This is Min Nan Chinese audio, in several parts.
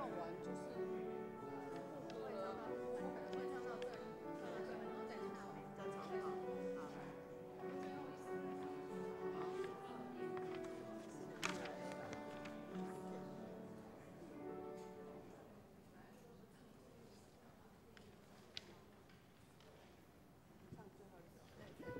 唱完就是副歌了，我可能会唱到这里，唱到这里，然后再唱。再唱好，好。最後一首。好。唱最後一首。對對對。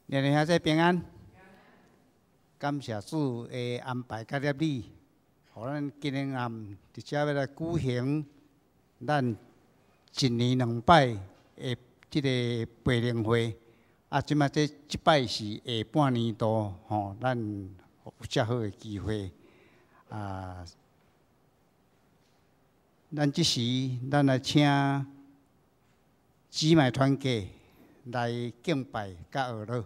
年年兄弟平安，感謝主的安排佮立你，予咱今日暗佇遮欲來舉行咱一年兩擺的這个培靈會。啊，這擺這這擺是下半年度吼，咱有遮好的機會。啊，咱這時咱來請姊妹團契來敬拜佮哀禱。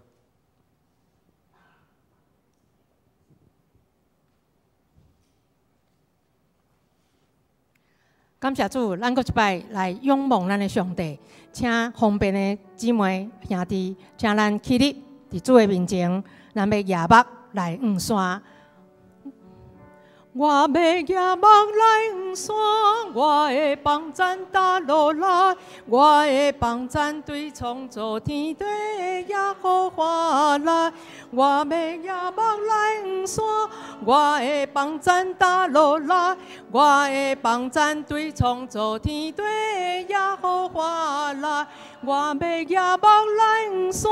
感謝主，咱閣一擺來仰望咱的上帝，請方便的姊妹兄弟，請咱起立佇主的面前，咱欲舉目來向山。我欲舉目來向山，我的幫贊佗落來，我的幫贊對創造天地的耶和華來。我欲舉目來向山，我的幫贊佗落來，我的幫贊對創造天地的耶和華來。我欲舉目來向山，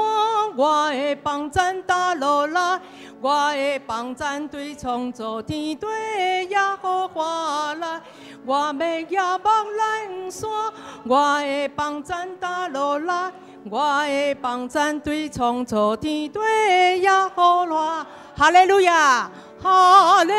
我的幫贊佗落來，我的幫贊對創造天地的耶和華來。我欲舉目來向山，我的幫贊佗落來，我的幫贊對創造天地的耶和華。哈利路亞，哈利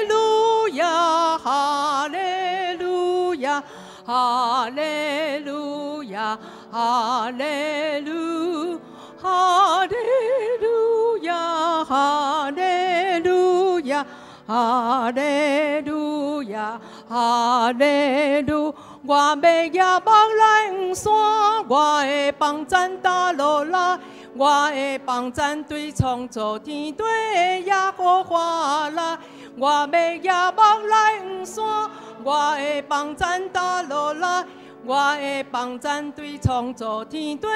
路亞，哈利路亞，哈利路亞，哈利路，哈利路亞，哈利路亞，哈利路亞，哈利路。我欲舉目來向山，我的幫贊佗落來，我的幫贊對創造天地的耶和華來。我欲舉目來向山，我的幫贊佗落來，我的幫贊對創造天地的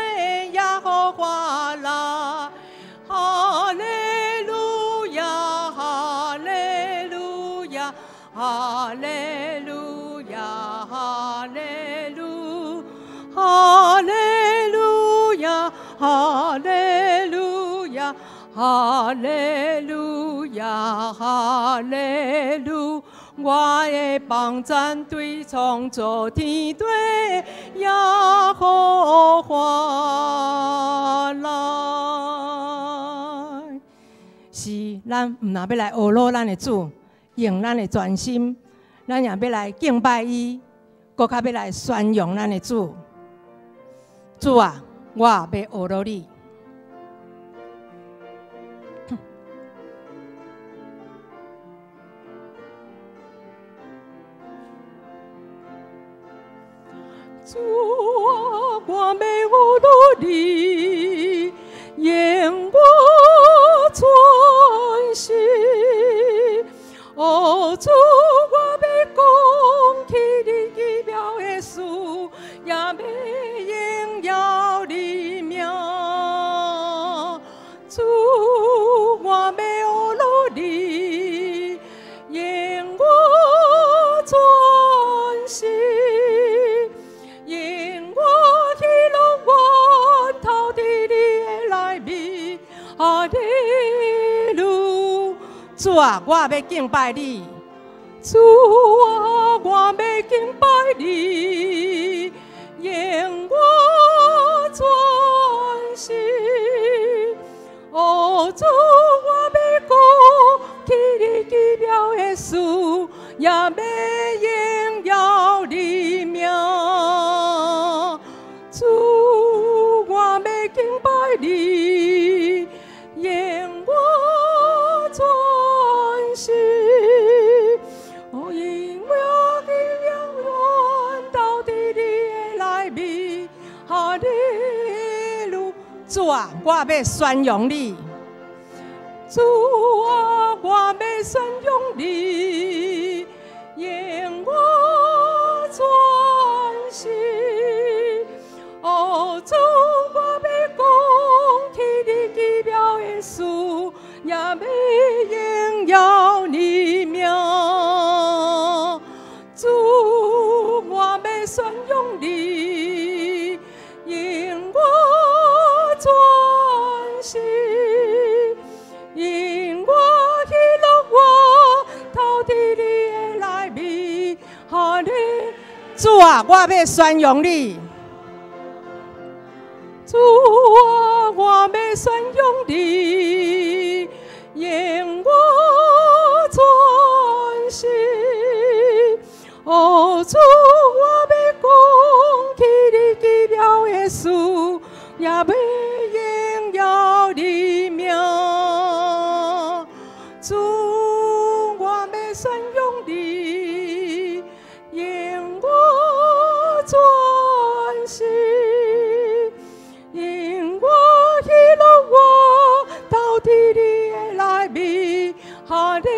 耶和華來。哈利路亞，哈利路亞，哈利路亞，哈利路，哈利路亞，哈利路亞，哈利路亞，哈利路。我的幫贊對創造天地耶和華來。是，咱毋但欲來呵咾咱的主，用咱的全心，咱也欲來敬拜伊，閣較欲來宣揚咱的主。主啊，我欲呵咾你。主啊，我欲呵咾你，用我全心。哦，主，我欲講起你奇妙的事，也欲榮耀你名。主，我欲呵咾你，用我全心。因我喜樂源頭佇你的內面，哈利路。主啊，我欲敬拜你。主啊，我欲敬拜你，用我全心。哦，主，我欲講起你奇妙的事，也欲榮耀你名。主，我欲敬拜你，用我全心。哦，因我喜樂源頭佇你的內面，哈利路。主啊，我欲宣揚你。主啊，我欲宣揚你，用我全心。哦，主，我欲講起你奇妙的事，也欲榮耀你名。主，我欲宣揚你，用我全心。啊，我欲宣揚你。主啊，我欲宣揚你，用我全心。哦，主，我欲講起你奇妙的事，也欲榮耀你名。主，我欲宣揚你，用我全心，因我喜樂我投佇你的內面，哈利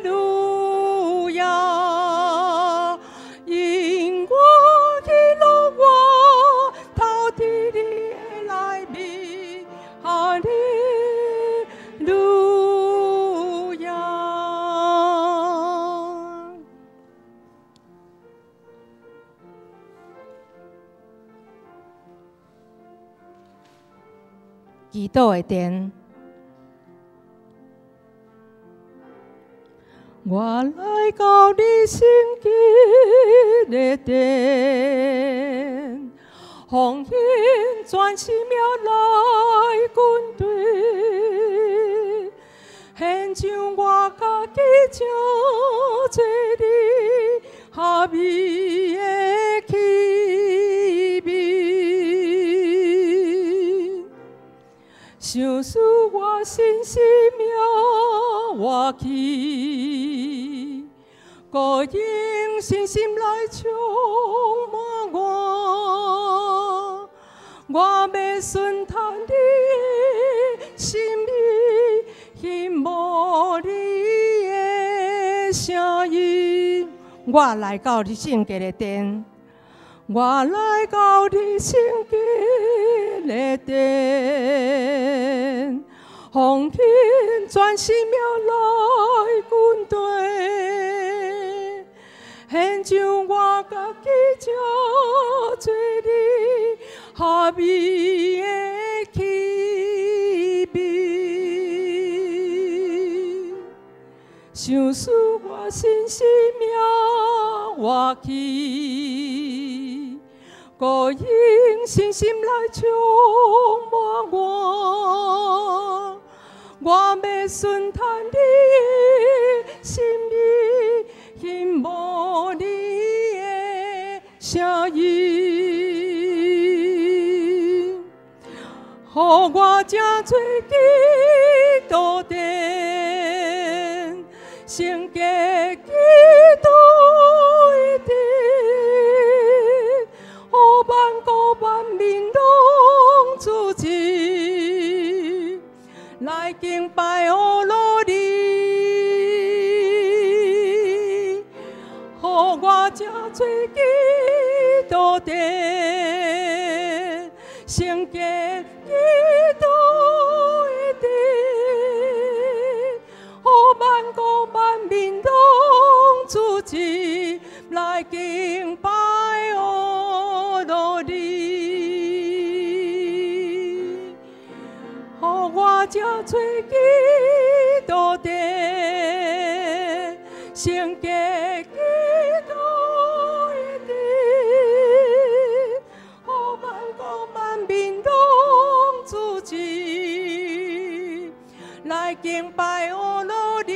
路亞。因我喜樂我投佇你的內面，哈利路亞。祈禱的殿，我來到你聖潔的殿，奉獻全生命來跟隨，獻上我家己當做你合意的器皿。想使我身生命活去，閣用信心來充滿我。我欲順從你的心意，欣慕你的聲音。我來到你聖潔的殿，我來到你聖潔的殿，奉獻全生命來跟隨，獻上我家己當做你合意的器皿。想使我身生命活去，閣用信心來充滿我。我欲順從你的心意，欣慕你的聲音，予我成做基督殿，聖潔基督的殿，予萬國萬民攏聚集來敬拜阿羅你，予我成做基督殿，聖潔基督的殿，予萬國萬民攏聚集來敬拜阿羅你，予我成做基督殿，聖潔基督的殿，予萬國萬民攏聚集來敬拜阿羅你，予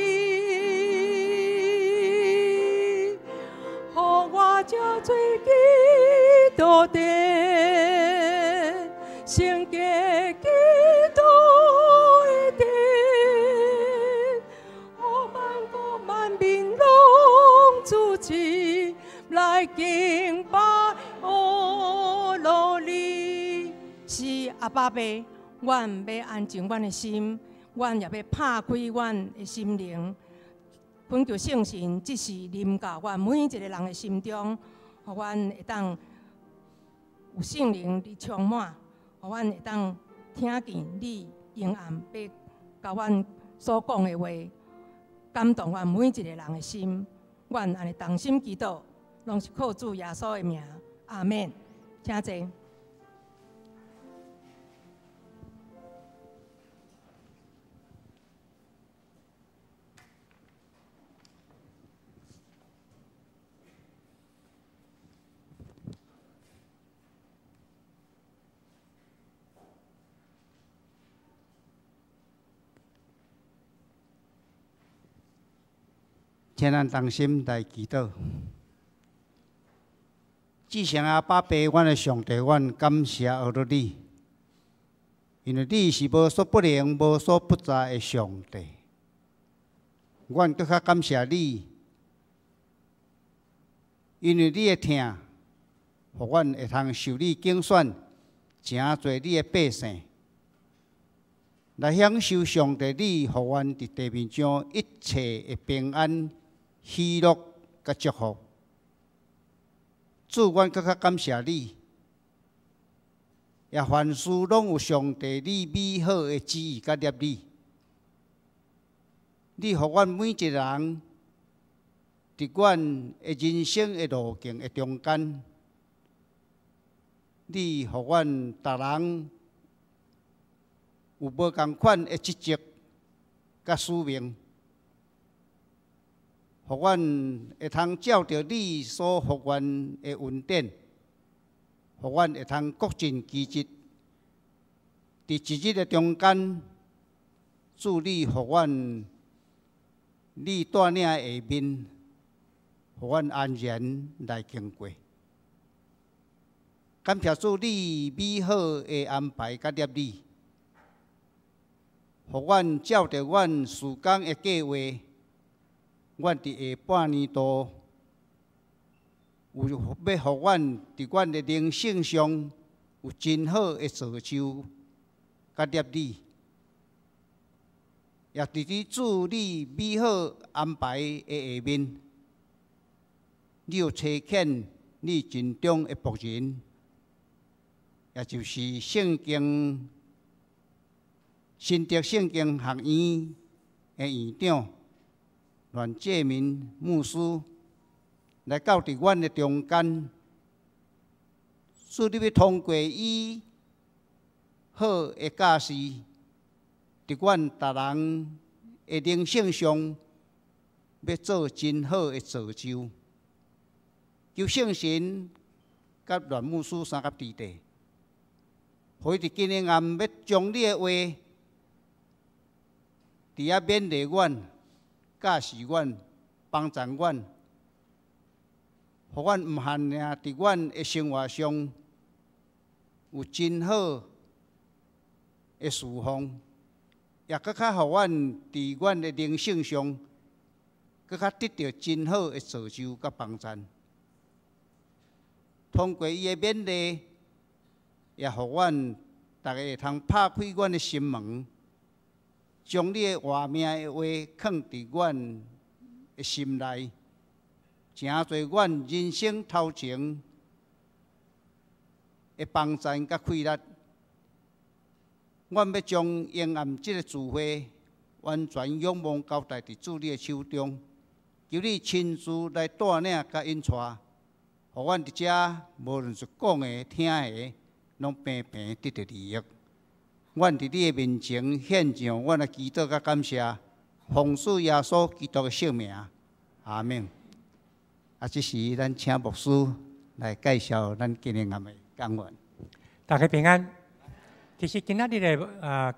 我成做基督殿，聖潔基督的殿，予萬國萬民攏聚集來敬拜阿羅你。是阿爸父，阮欲安靜阮的心，阮也欲拍開阮的心靈，懇求聖神這時臨到阮每一個人的心中，予阮會當有聖靈佇充滿，予阮會當聽見你永暗欲共阮所講的話，感動阮每一個人的心。阮按呢同心祈禱，攏是靠主耶穌的名，阿們。請坐。請咱同心來祈禱。至聖阿爸父，阮的上帝，阮感謝阿羅你，因為你是無所不能、無所不在的上帝。阮閣較感謝你，因為你的疼，予阮會通受你揀選，成做你的百姓，來享受上帝你予阮佇地面上一切的平安、喜樂佮祝福。主，阮閣較感謝你，也凡事攏有上帝你美好的旨意佮立意。你予阮每一個人，佇阮的人生的路徑的中間，你予阮逐人有無仝款的職責佮使命，予阮會通照著你所予阮的恩典，予阮會通各盡其職。佇一日的中間，主你予阮你帶領下面，予阮安然來經過。感謝主你美好的安排佮立意，予阮照著阮事工的計劃，阮佇下半年度有欲予阮佇阮的靈性上有真好的造就佮立意，也佇佇主你美好安排的下面，你有差遣你盡忠的僕人，也就是聖經新竹聖經學院的院長阮介民牧師來到佇阮的中間，主你欲通過伊好的教示，佇阮逐人的靈性上，欲做真好的造就。求聖神佮阮牧師相佮佇地，予伊佇今日暗欲將你的話，佇遐勉勵阮、教示阮、幫助阮，予阮毋限爾佇阮的生活上有真好的侍奉，也閣較予阮佇阮的靈性上，閣較得著真好的造就佮幫贊。通過伊的勉勵，也予阮逐家會通拍開阮的心門，將你的活命的話囥佇阮的心內，成做阮人生頭前的幫贊佮氣力。阮欲將永暗這个聚會完全仰望交代佇主你的手中，求你親自來帶領佮引帶，予阮佇遮無論是講的、聽的，攏平平得著利益。阮佇你的面前獻上阮的祈禱佮感謝，奉主耶穌基督的聖名，阿們。啊，這時咱請牧師來介紹咱今日暗的講員。大家平安。其實今仔日的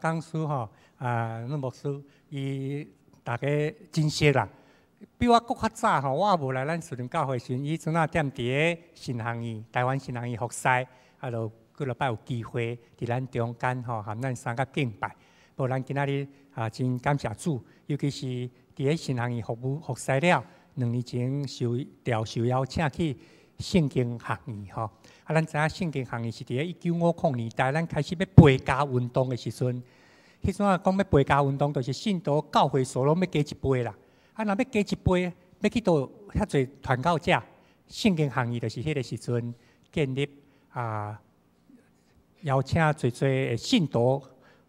講師吼啊，阮牧師伊大家真熟啦，比我閣較早吼，我也無來咱樹林教會時，伊陣仔踮佇咧神學院，台灣神學院服侍，啊，就幾落擺有機會佇咱中間吼，含咱相佮敬拜。無咱今仔日啊，真感謝主，尤其是佇咧神學院服務服侍了，2年前受調受邀請去聖經學院吼。啊，咱知影聖經學院是佇咧1950年代，咱開始欲陪教運動的時陣，彼陣仔講欲陪教運動，就是信徒教會數攏欲加一倍啦。啊，若欲加一倍，欲去佗遐濟傳教者，聖經學院就是彼个時陣建立啊，邀請濟濟的信徒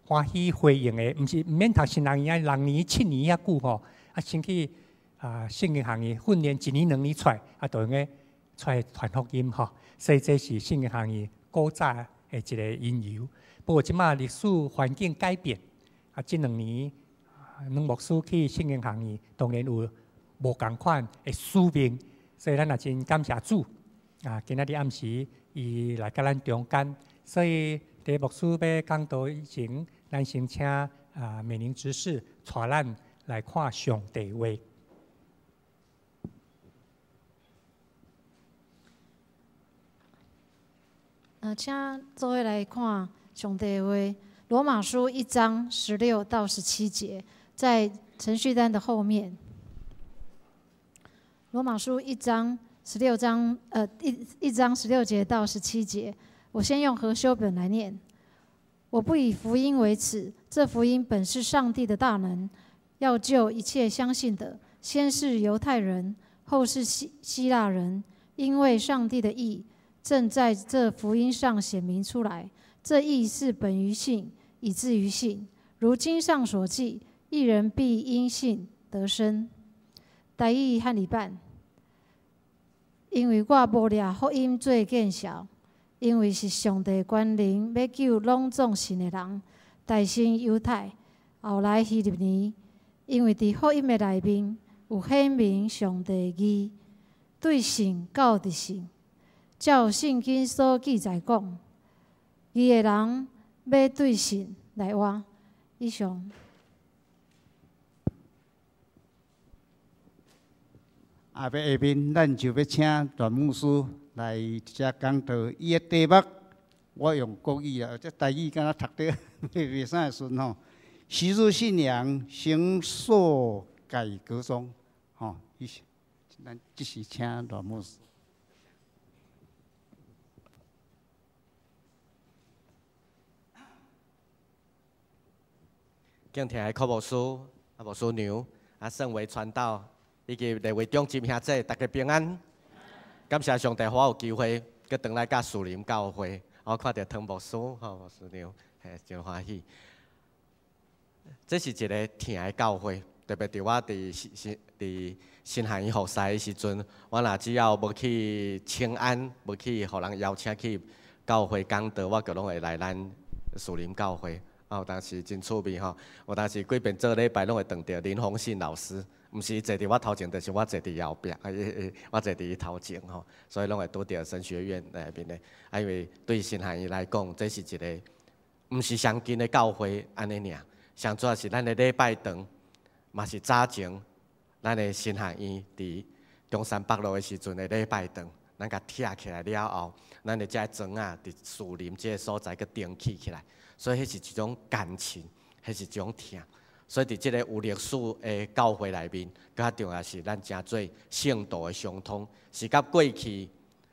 歡喜回應的，毋是毋免讀神學院啊，6年、7年遐久吼，啊，先去啊聖經學院訓練一年兩年出來，啊，就用個出來傳福音吼。所以這是聖經學院古早的一個因由。不過這馬歷史環境改變，啊，這兩年阮牧師去聖經學院，當然有無仝款的使命，所以咱也真感謝主。啊，今仔日暗時伊來佮咱中間，所以佇牧師欲講道以前，咱先請啊美玲執事帶咱來看上帝話。請做伙來看上帝的話，《羅馬書》1章16到17節，在程序單的後面。《羅馬書》1章16章，1章16節到17節，我先用和修本來念。我不以福音為恥，這福音本是上帝的大能，要救一切相信的，先是猶太人，後是希臘人，因為上帝的義正在這福音上顯明出來。這義是本於信，以至於信。如經上所記，義人必因信得生。台語漢語版，因為我無掠福音做見笑，因為是上帝權能欲救攏總信的人，大先猶太，後來希利尼。因為佇福音的內面有顯明上帝義，對信到佇信，照聖經所記載講，義的人欲對信來活。以上。啊，欲下面咱就欲請阮牧師來遮講道。伊的題目我用國語啦，這台語敢若讀得袂啥會順吼。昔日信仰形塑改革中，吼，咱這時請阮牧師。敬聽的柯牧師、啊牧師娘、啊聖維傳道以及列位長執兄姊，大家平安。感謝上帝，予我有機會閣轉來佮樹林教會，我看著湯牧師、吼牧師娘，嘿，真歡喜。這是一个疼的教會，特別佇我佇新佇新學院服侍的時陣，我若只要無去請安，無去予人邀請去教會講道，我就攏會來咱樹林教會。啊，有當時真趣味吼，有當時幾遍做禮拜攏會撞著林宏信老師，毋是坐佇我頭前，就是我坐佇後壁，我坐佇伊頭前吼，所以攏會拄著神學院內面的。啊，因為對神學院來講，這是一个毋是上近的教會按呢爾，上主要是咱的禮拜堂，嘛是早前咱的神學院佇中山北路的時陣的禮拜堂，咱共拆起來了後，咱的這个磚仔佇樹林這个所在閣重起起來。所以彼是一種感情，彼是一種疼。所以佇這個有歷史的教會內面，閣較重要是咱誠濟聖徒的相通，是佮過去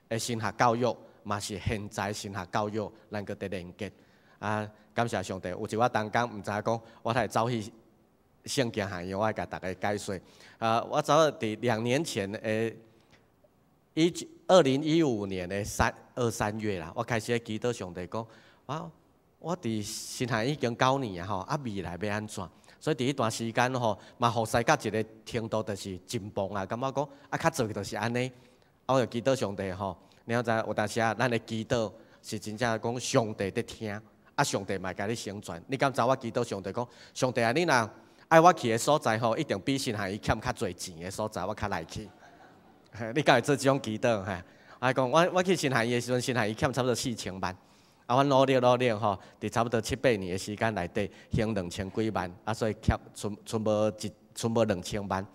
的神學教育，嘛是現在神學教育，咱閣佇連結。啊，感謝上帝，有一寡同工毋知影講，我會走去聖經學院，我會共大家解說。啊，我走佇2年前的2015年的2、3月啦，我開始祈禱上帝講，我佇神學院已經9年啊吼，啊未來欲按怎？所以佇彼段時間吼，嘛服侍到一个程度，就是真忙啊，感覺講啊較做就是按呢。啊，我就祈禱上帝吼，你知影有當時啊，咱的祈禱是真正講上帝佇聽，啊上帝嘛會共你成全。你敢知我祈禱上帝講，上帝啊，你若愛我去的所在吼，一定比神學院欠較濟錢的所在，我較來去。你敢會做這種祈禱？嘿，我講我去神學院的時陣，神學院欠差不多4000萬。啊，阮努力努力吼，佇差不多7、8年的時間內底，還2000幾萬，啊，所以欠賰賰無一賰無2000萬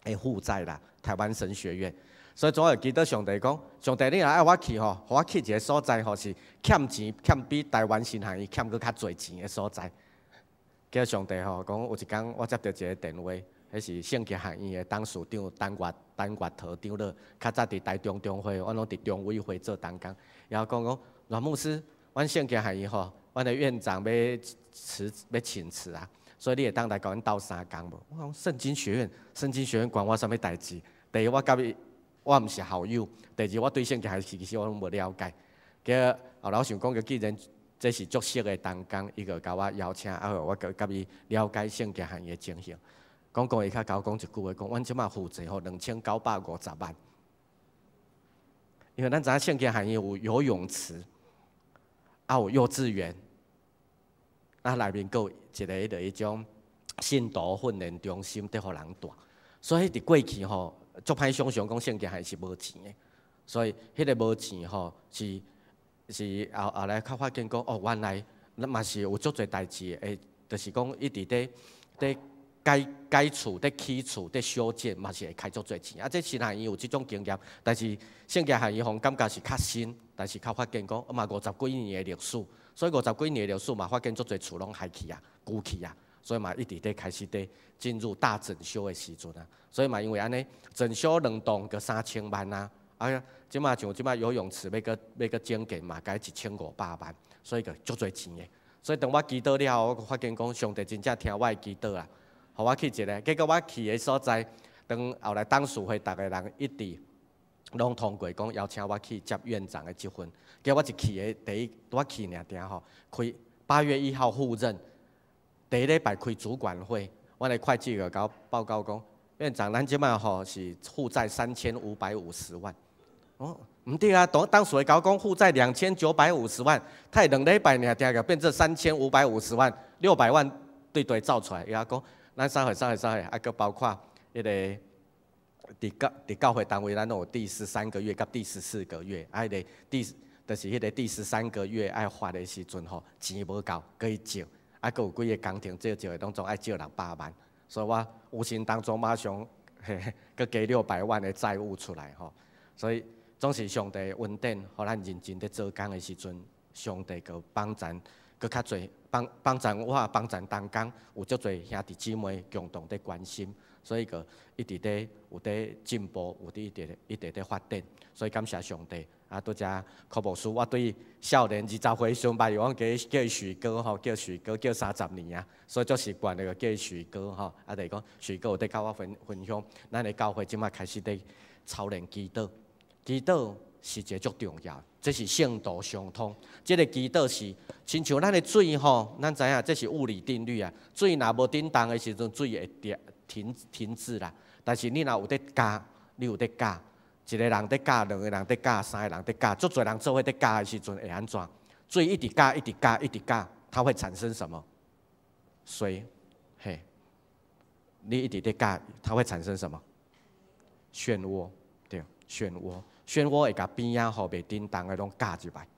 的負債啦。台灣神學院，所以總會祈禱上帝講，上帝你若愛我去吼，予我去一个所在吼，是欠錢欠比台灣神學院欠閣較濟錢的所在。叫上帝吼講，有一工我接著一个電話，彼是聖經學院的董事長陳月陳月桃長老，較早佇台中中會，我攏佇中委會做同工，然後講講阮牧師。阮聖經學院吼，阮的院長欲辭欲請辭啊，所以你會當來共阮鬥相共無？我講聖經學院，聖經學院關我啥物代誌？第一，我佮伊我毋是校友；第二，我對聖經學院其實我攏無了解。結果後來我想講，既然這是足熟的同工，伊就共我邀請，啊，我佮伊了解聖經學院的情形。講講伊較共我講一句話，講阮這馬負債吼2950萬，因為咱知影聖經學院有游泳池。啊，有幼稚園，啊，內面閣有一個彼個彼種信徒訓練中心，佇予人蹛。所以佇過去吼，足歹想像講聖經學院是無錢的。所以彼個無錢吼，是是後後來較發現講，哦，原來咱嘛是有足濟代誌的，就是講一直佇佇改改厝、佇起厝、佇修建，嘛是會開足濟錢。啊，這神學院有這種經驗，但是聖經學院予人感覺是較新。但是較發現講，嘛五十幾年的歷史，所以五十幾年的歷史嘛，發現足濟厝攏害去啊、舊去啊，所以嘛一直佇開始佇進入大整修的時陣啊，所以嘛因為按呢整修兩棟閣3000萬啊，啊，這馬像這馬游泳池欲閣欲閣整建嘛，該1500萬，所以閣足濟錢的。所以當我祈禱了後，我發現講上帝真正聽我的祈禱啊，予我去一个，結果我去的所在，當後來董事會逐个人一直攏通過講邀請我去接院長的職分，結果我一去的第一，我去爾定吼，開8月1號赴任，第一禮拜開主管會，阮的會計就共我報告講，院長，咱這馬吼是負債3550萬。哦，毋對啊，當董事會共我講負債2950萬，才2禮拜爾定就變做三千五百五十萬，600萬對對走出來，伊講咱啥貨啥貨啥貨，啊，閣包括彼个佇教會單位，咱攏有第十三個月佮第十四個月，啊，彼个第就是彼个第十三個月愛發的時陣吼，錢無夠，閣去借，啊，閣有幾个工程借借的，攏總愛借600萬，所以我無形當中馬上嘿閣加六百萬的債務出來吼，所以總是上帝恩典，予咱認真佇做工的時陣，上帝閣幫贊，閣較濟幫幫贊我，幫贊同工，有足濟兄弟姊妹共同佇關心，所以閣一直佇有佇進步，有佇一直一直佇發展，所以感謝上帝。啊，拄才柯牧師，我對少年20歲時陣捌伊，我叫叫伊許哥吼，叫許哥叫30年啊，所以足習慣的叫伊許哥吼。啊，就是講許哥有佇佮我分分享，咱的教會這馬開始佇操練祈禱，祈禱是一个足重要，這是聖道相通。這个祈禱是親像咱的水吼，咱知影這是物理定律啊。水若無振動的時陣，水會停停停滯啦。但是你若有佇加，你有佇加，一个人佇加，兩個人佇加，三個人佇加，足濟人做伙佇加的時陣會按怎？水一直加，一直加，一直加，它會產生什麼？水，嘿，你一直佇加，它會產生什麼？漩渦，對，漩渦，漩渦會共邊仔吼袂振動的攏加入來，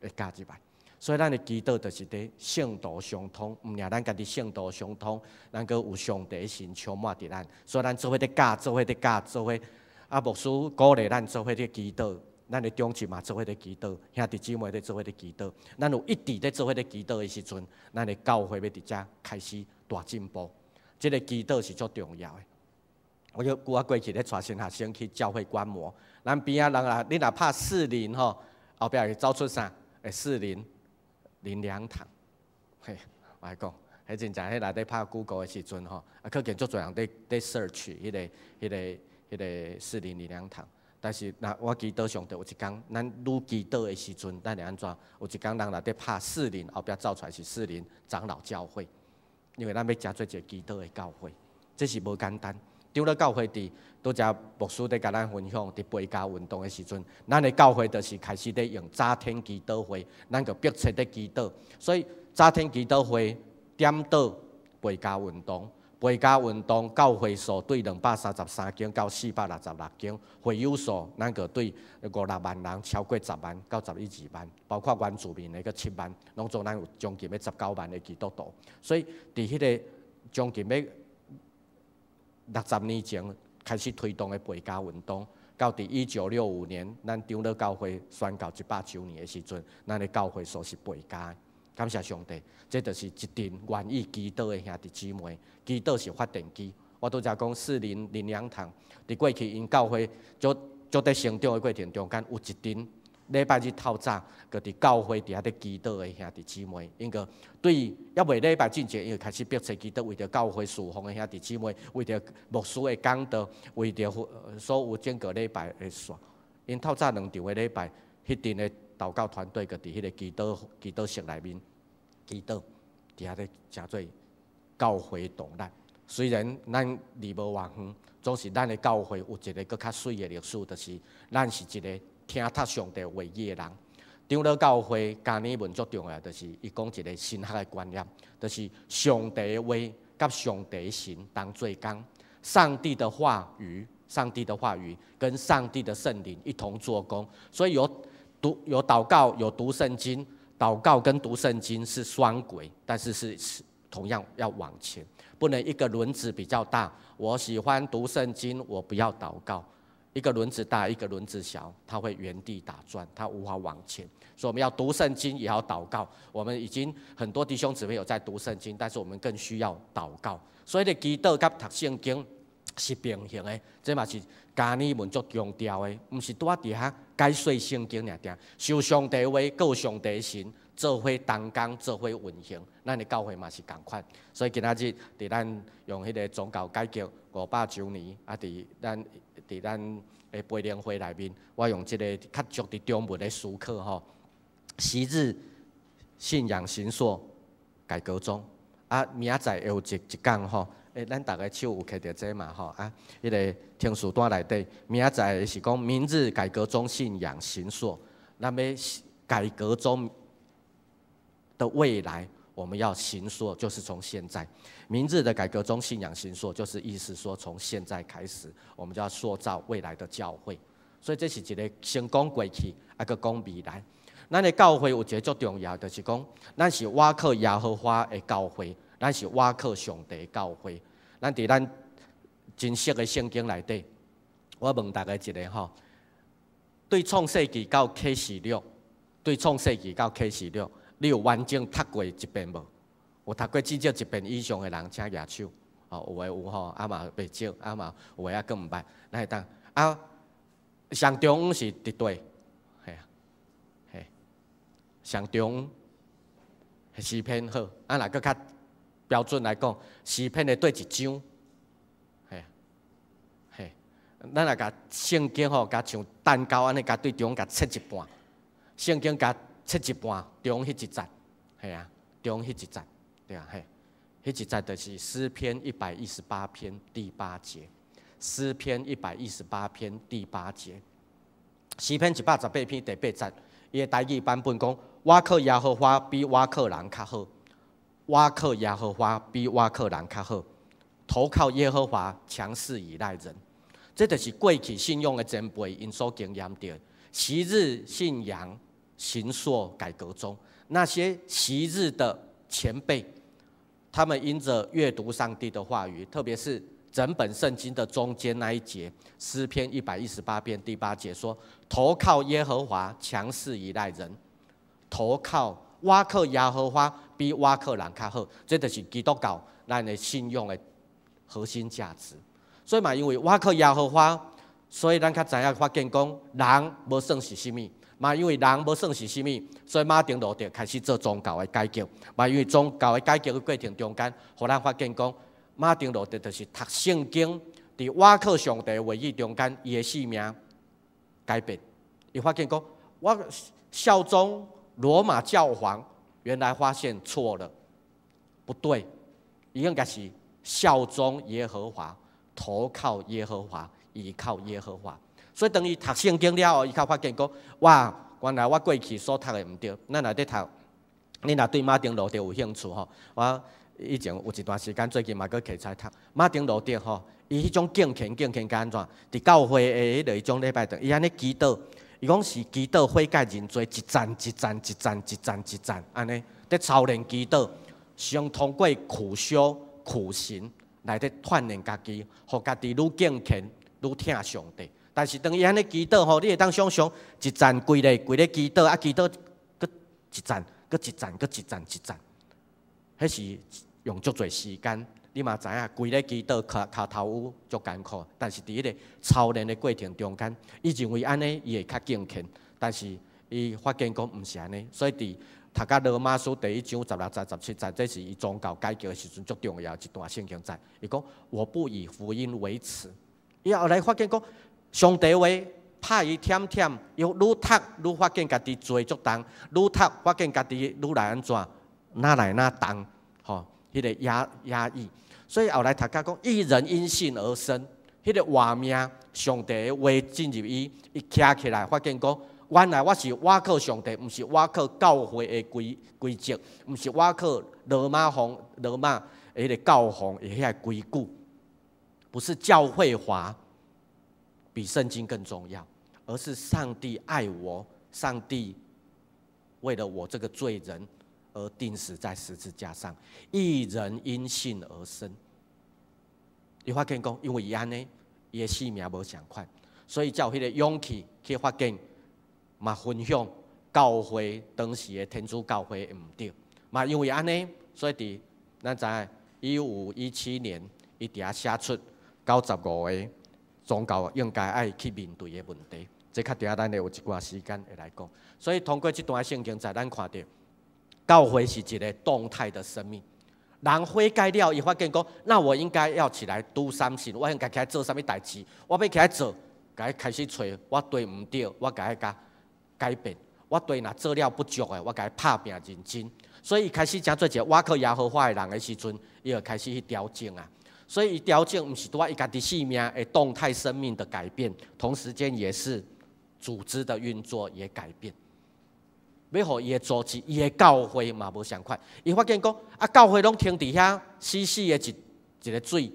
會加入來。所以咱的祈禱就是佇聖道相通，毋爾咱家己聖道相通，咱閣有上帝神充滿佇咱，所以咱做伙佇教，做伙佇教，做伙啊牧師鼓勵咱做伙佇祈禱，咱的長執嘛做伙佇祈禱，兄弟姊妹佇做伙佇祈禱，咱有一直佇做伙佇祈禱的時陣，咱的教會欲佇遮開始大進步。這个祈禱是足重要的。我就我過去咧帶新學生去教會觀摩，咱邊仔人啊，你若拍士林吼，後壁會走出啥？會士林靈糧堂，嘿，我來講，彼真正彼內底拍 Google 的時陣吼，啊，可見足濟人佇佇 search 彼个彼个彼个士林靈糧堂。但是若我祈禱上帝有一工，咱愈祈禱的時陣，咱會按怎？有一工人若佇拍士林，後壁走出來是士林長老教會，因為咱欲成做一个祈禱的教會，這是無簡單。長老教會佇拄才牧師佇共咱分享，佇背家運動的時陣，咱的教會就是開始佇用早天祈禱會，咱就迫切佇祈禱，所以早天祈禱會點導背家運動，背家運動教會數對233間到466間，會友數咱個對五六萬人，超過10萬到十一二萬，包括原住民的閣7萬，攏總咱有將近欲19萬的基督徒，所以佇彼个將近欲60年前開始推動的背家運動，到佇1965年，咱長老教會宣告100週年的時陣，咱的教會數是背家。感謝上帝，這就是一陣願意祈禱的兄弟姊妹。祈禱是發電機。我拄才講士林靈糧堂，佇過去𪜶教會足足佇成長的過程中間，有一陣禮拜日透早，閣佇教會佇遐佇祈禱的兄弟姊妹，𪜶閣對猶未禮拜進前，𪜶就開始迫切祈禱，為著教會事奉的兄弟姊妹，為著牧師的講道，為著所有整個禮拜的線。𪜶透早兩場的禮拜，彼陣的禱告團隊閣佇彼个祈禱祈禱室內面祈禱，佇遐咧成做教會動力。雖然咱離無偌遠，總是咱的教會有一个閣較媠的歷史，就是咱是一个聽讀上帝話語的人。長老教會加爾文足重要，就是伊講一个神學的觀念，就是上帝的話佮上帝神同做工，上帝的話語，上帝的話語跟上帝的聖靈一同做工，所以有讀有禱告，有讀聖經，禱告跟讀聖經是雙軌，但是是同樣要往前，不能一個輪子比較大。我喜歡讀聖經，我不要禱告。一個輪子大，一個輪子小，它會原地打轉，它無法往前。所以我們要讀聖經，也要禱告。我們已經很多弟兄姊妹有在讀聖經，但是我們更需要禱告。所以，你祈禱佮讀聖經是平行的，這嘛是迦尼們足強調的，毋是拄仔佇遐解說聖經爾爾，受上帝話，顧上帝神，做伙同工，做伙運行，咱的教會嘛是仝款。所以今仔日佇咱用彼個宗教改革500週年，啊，佇咱的培靈會內面，我用這個較足佇中文的思考吼。昔日信仰形塑改革中，啊，明仔載會有一講吼。欸，咱逐个手有揢著這嘛吼啊，彼個聽書單內底，明仔載是講明日改革中信仰形塑，咱欲改革中的未來，我們要形塑，就是從現在。明日的改革中信仰形塑，就是意思說從現在開始，我們就要塑造未來的教會。所以這是一個先講過去，啊，閣講未來。咱的教會有一個足重要，就是講，咱是倚靠耶和華的教會，咱是倚靠上帝的教會。咱佇咱真熟的聖經內底，我問大家一个吼，對創世記到啟示錄，對創世記到啟示錄，你有完整讀過一遍無？有讀過至少一遍以上的人，請舉手。哦，有的有吼，啊嘛袂少，啊嘛有的猶閣毋捌。咱會當啊，上中是佇佗，嘿啊，嘿，上中詩篇好，啊若閣較標準來講，詩篇的佗一章，嘿啊，嘿，咱若共聖經吼，共像蛋糕按呢，共對中共切一半，聖經共切一半，中彼一節，嘿啊，中彼一節，對啊，嘿，彼一節就是詩篇118篇第八節，詩篇一百一十八篇第八節，詩篇118篇第八節，伊的台語版本講：倚靠耶和華比倚靠人較好。倚靠耶和華比倚靠人較好，投靠耶和華強似倚賴人。這就是過去信仰的前輩𪜶所經驗著。昔日信仰形塑改革中，那些昔日的前輩，他們因著閱讀上帝的話語，特別是整本聖經的中間那一節，詩篇118篇第八節說：投靠耶和華強似倚賴人，投靠倚靠耶和華比倚靠人較好，這就是基督教咱的信仰的核心價值。所以嘛，因為倚靠耶和華，所以咱較知影發現講人無算是啥物。嘛，因為人無算是啥物，所以馬丁路德開始做宗教的改革。嘛，因為宗教的改革的過程中間，予咱發現講，馬丁路德就是讀聖經，佇倚靠上帝話語中間，伊的性命改變。伊發現講，我效忠羅馬教皇，原來發現錯了，不對，伊應該是效忠耶和華，投靠耶和華，依靠耶和華。所以當伊讀聖經了後，伊較發現講，哇，原來我過去所讀的毋對。咱若佇讀，你若對馬丁路德有興趣吼，我以前有一段時間，最近嘛閣摕出來讀馬丁路德吼，伊彼種敬虔敬虔敢按怎？佇教會的彼個彼種禮拜堂，伊按呢祈禱，伊講是祈禱悔改認罪，一層一層一層一層一層按呢，佇操練祈禱，先通過苦修苦行來佇鍛鍊家己，予家己愈敬虔，愈疼上帝。但是當伊按呢祈禱吼，你會當想象一層規个規咧祈禱，啊祈禱閣一層，閣一層，閣一層一層，彼是用足濟時間。你嘛知影，規咧祈禱跤跤頭趺足艱苦，但是佇彼個操練的過程中間，伊認為按呢伊會較敬虔，但是伊發現講毋是按呢，所以佇讀甲羅馬書第一章16節、17節，這是伊宗教改革的時陣足重要一段聖經節。伊講：我不以福音為恥。伊後來發現講，上帝話拍伊忝忝，又愈讀愈發現家己罪足重，愈讀發現家己愈來按怎，愈來愈重，吼，彼個壓抑。所以後來讀甲講，義人因信而生，彼個活命，上帝的話進入伊，伊徛起來發現講，原來我是倚靠上帝，毋是倚靠教會的規則，毋是倚靠羅馬皇羅馬彼個教皇的遐個規矩，不是教會法比聖經更重要，而是上帝愛我，上帝為了我這個罪人而釘死在十字架上，義人因信而生。伊發現講，因為伊按呢，伊的性命無仝款，所以才有彼个勇氣去發現，嘛分享教會當時的天主教會的毋對，嘛因為按呢，所以佇咱知影1517年，伊佇遐寫出95個宗教應該愛去面對的問題。這較佇遐咱會有一寡時間會來講。所以通過這段聖經，在咱看著教會是一個動態的生命。人悔改了，伊發現講，那我應該要起來 do something，我應該起來做啥物代誌？我欲起來做，共伊開始揣，我對毋對，我共伊共改變。我對若做了不足的，我共伊拍拚認真。所以伊開始成做一個倚靠耶和華的人的時陣，伊就開始去調整啊。所以伊調整毋是拄仔伊家己性命的動態生命的改變，同時間也是組織的運作也改變。欲予伊的組織、伊的教會嘛無相仝。伊發現講啊，教會攏停佇遐死死的一一个水，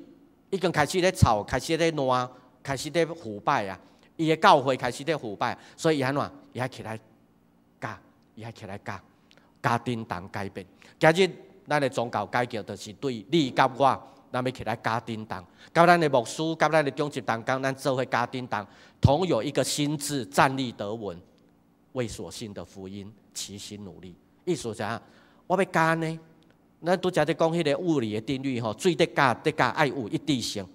已經開始咧臭，開始咧爛，開始咧腐敗啊！伊的教會開始咧腐敗，所以伊按怎？伊愛起來教，伊愛起來教，加叮當改變。今日咱的宗教改革，就是對你佮我，咱欲起來加叮當，佮咱的牧師，佮咱的長執同工，咱做伙加叮當，同有一個心志，站立得穩，為所信的福音齊心努力。意思啥？我欲加呢？咱拄才佇講彼個物理的定律吼，水佇加佇加愛有一致性。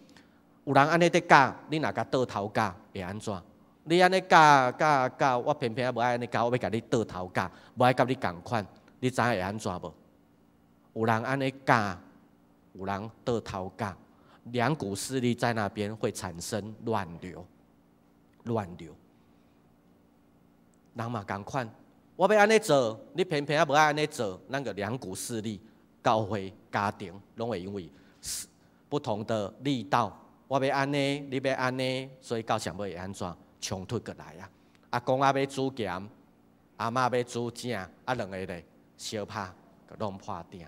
有人按呢佇加，你若共倒頭加會按怎？你按呢加加加，我偏偏無愛按呢加，我欲共你倒頭加，無愛佮你仝款，你知影會按怎無？有人按呢加，有人倒頭加，兩股勢力在那邊會產生亂流，亂流。人嘛仝款，我欲按呢做，你偏偏猶無愛按呢做，咱個兩股勢力，教會、家庭，攏會因為不同的力道，我欲按呢，你欲按呢，所以到上尾會按怎衝突過來啊？阿公仔欲煮鹹，阿嬤欲煮正，啊兩个咧相拍，就弄破鼎。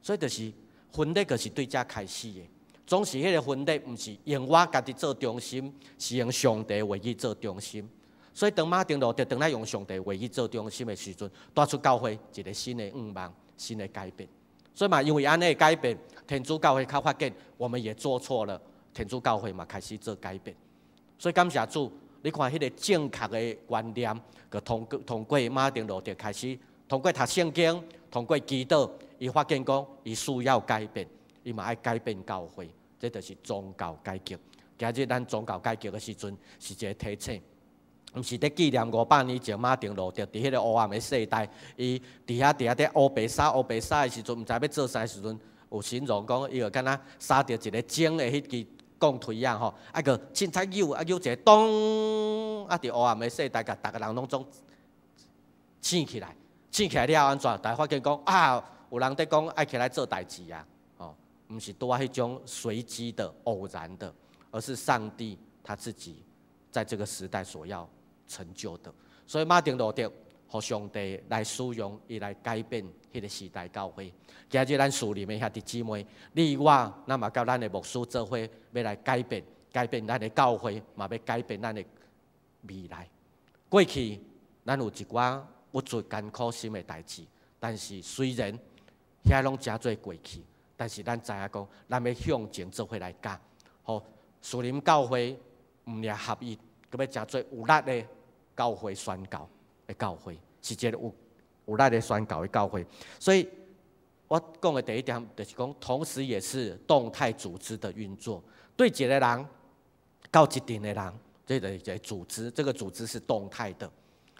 所以就是分裂，就是對這開始的。總是彼个分裂，毋是用我家己做中心，是用上帝話語做中心。所以當馬丁路德轉來用上帝話語做中心的時陣，帶出教會一个新的願望、新的改變。所以嘛，因為按呢改變，天主教會較發現我們也做錯了，天主教會嘛開始做改變。所以感謝主，你看彼个正確的觀念，閣通過馬丁路德開始，通過讀聖經，通過祈禱，伊發現講伊需要改變，伊嘛愛改變教會，這就是宗教改革。今日咱宗教改革的時陣，是一个提醒。毋是佇紀念500年前馬丁路德佇彼个黑暗的世代，伊佇遐佇烏白沙烏白沙的時陣，毋知欲做啥時陣，有形容講伊就敢若沙著一个鐘的彼支鋼槌仔吼，啊閣凊彩扭啊扭一个咚，啊佇黑暗的世代，共逐个人攏總醒起來，醒起來了按怎？大家發現講啊，有人佇講愛起來做代誌啊，吼，毋是拄仔彼種隨機的、偶然的，而是上帝他自己在這個時代所要成就的。所以馬丁路德予上帝來使用，伊來改變彼个時代教會。今日咱屬靈的兄弟姊妹，你我，咱嘛佮咱的牧師做伙，欲來改變，改變咱的教會，嘛欲改變咱的未來。過去咱有一寡鬱卒艱苦心的代誌，但是雖然遐攏成做過去，但是咱知影講，咱欲向前做伙來加，予樹林教會毋爾合一，閣欲成做有力的教會宣教的教會，是一个有力的宣教的教會。所以我講的第一點就是講，同時也是動態組織的運作，對一個人到一陣的人，這個一個組織，這個組織是動態的，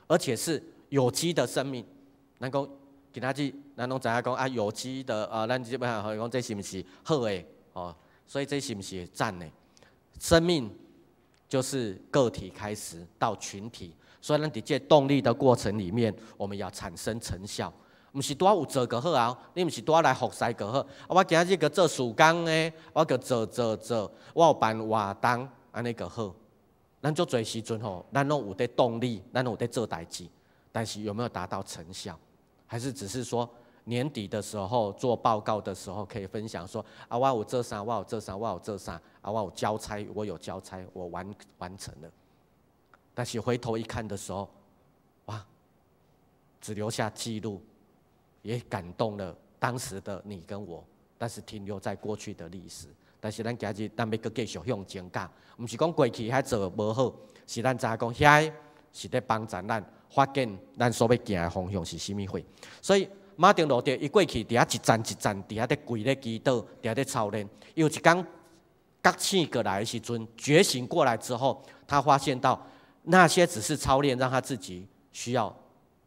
而且是有機的生命。咱講今仔日，咱攏知影講啊，有機的啊，咱這擺講這是毋是好的哦？所以這是毋是讚的？生命就是個體開始到群體，所以咱佇這動力的過程裡面，我們要產生成效。毋是拄仔有做就好啊，你毋是拄仔來服侍就好。啊，我今日閣做事工的，我閣做做做，我有辦活動，按呢就好。咱足濟時陣吼，咱攏有佇動力，咱攏有佇做代誌，但是有沒有達到成效？還是只是說年底的時候做報告的時候可以分享說啊，我有做啥，我有做啥，我有做啥，啊，我有交差，我有交差，我完成了。但是回頭一看的時候，哇，只留下記錄，也感動了當時的你跟我，但是停留在過去的歷史，但是咱今日咱欲閣繼續向前行，毋是講過去遐做無好，是咱知影講遐是咧幫助咱發現咱所欲行的方向是啥物貨。所以馬丁路德伊過去佇遐一層一層佇遐咧跪咧祈禱，佇遐咧操練。有一工覺醒過來的時陣，覺醒過來之後，他發現到那些只是操練，讓他自己需要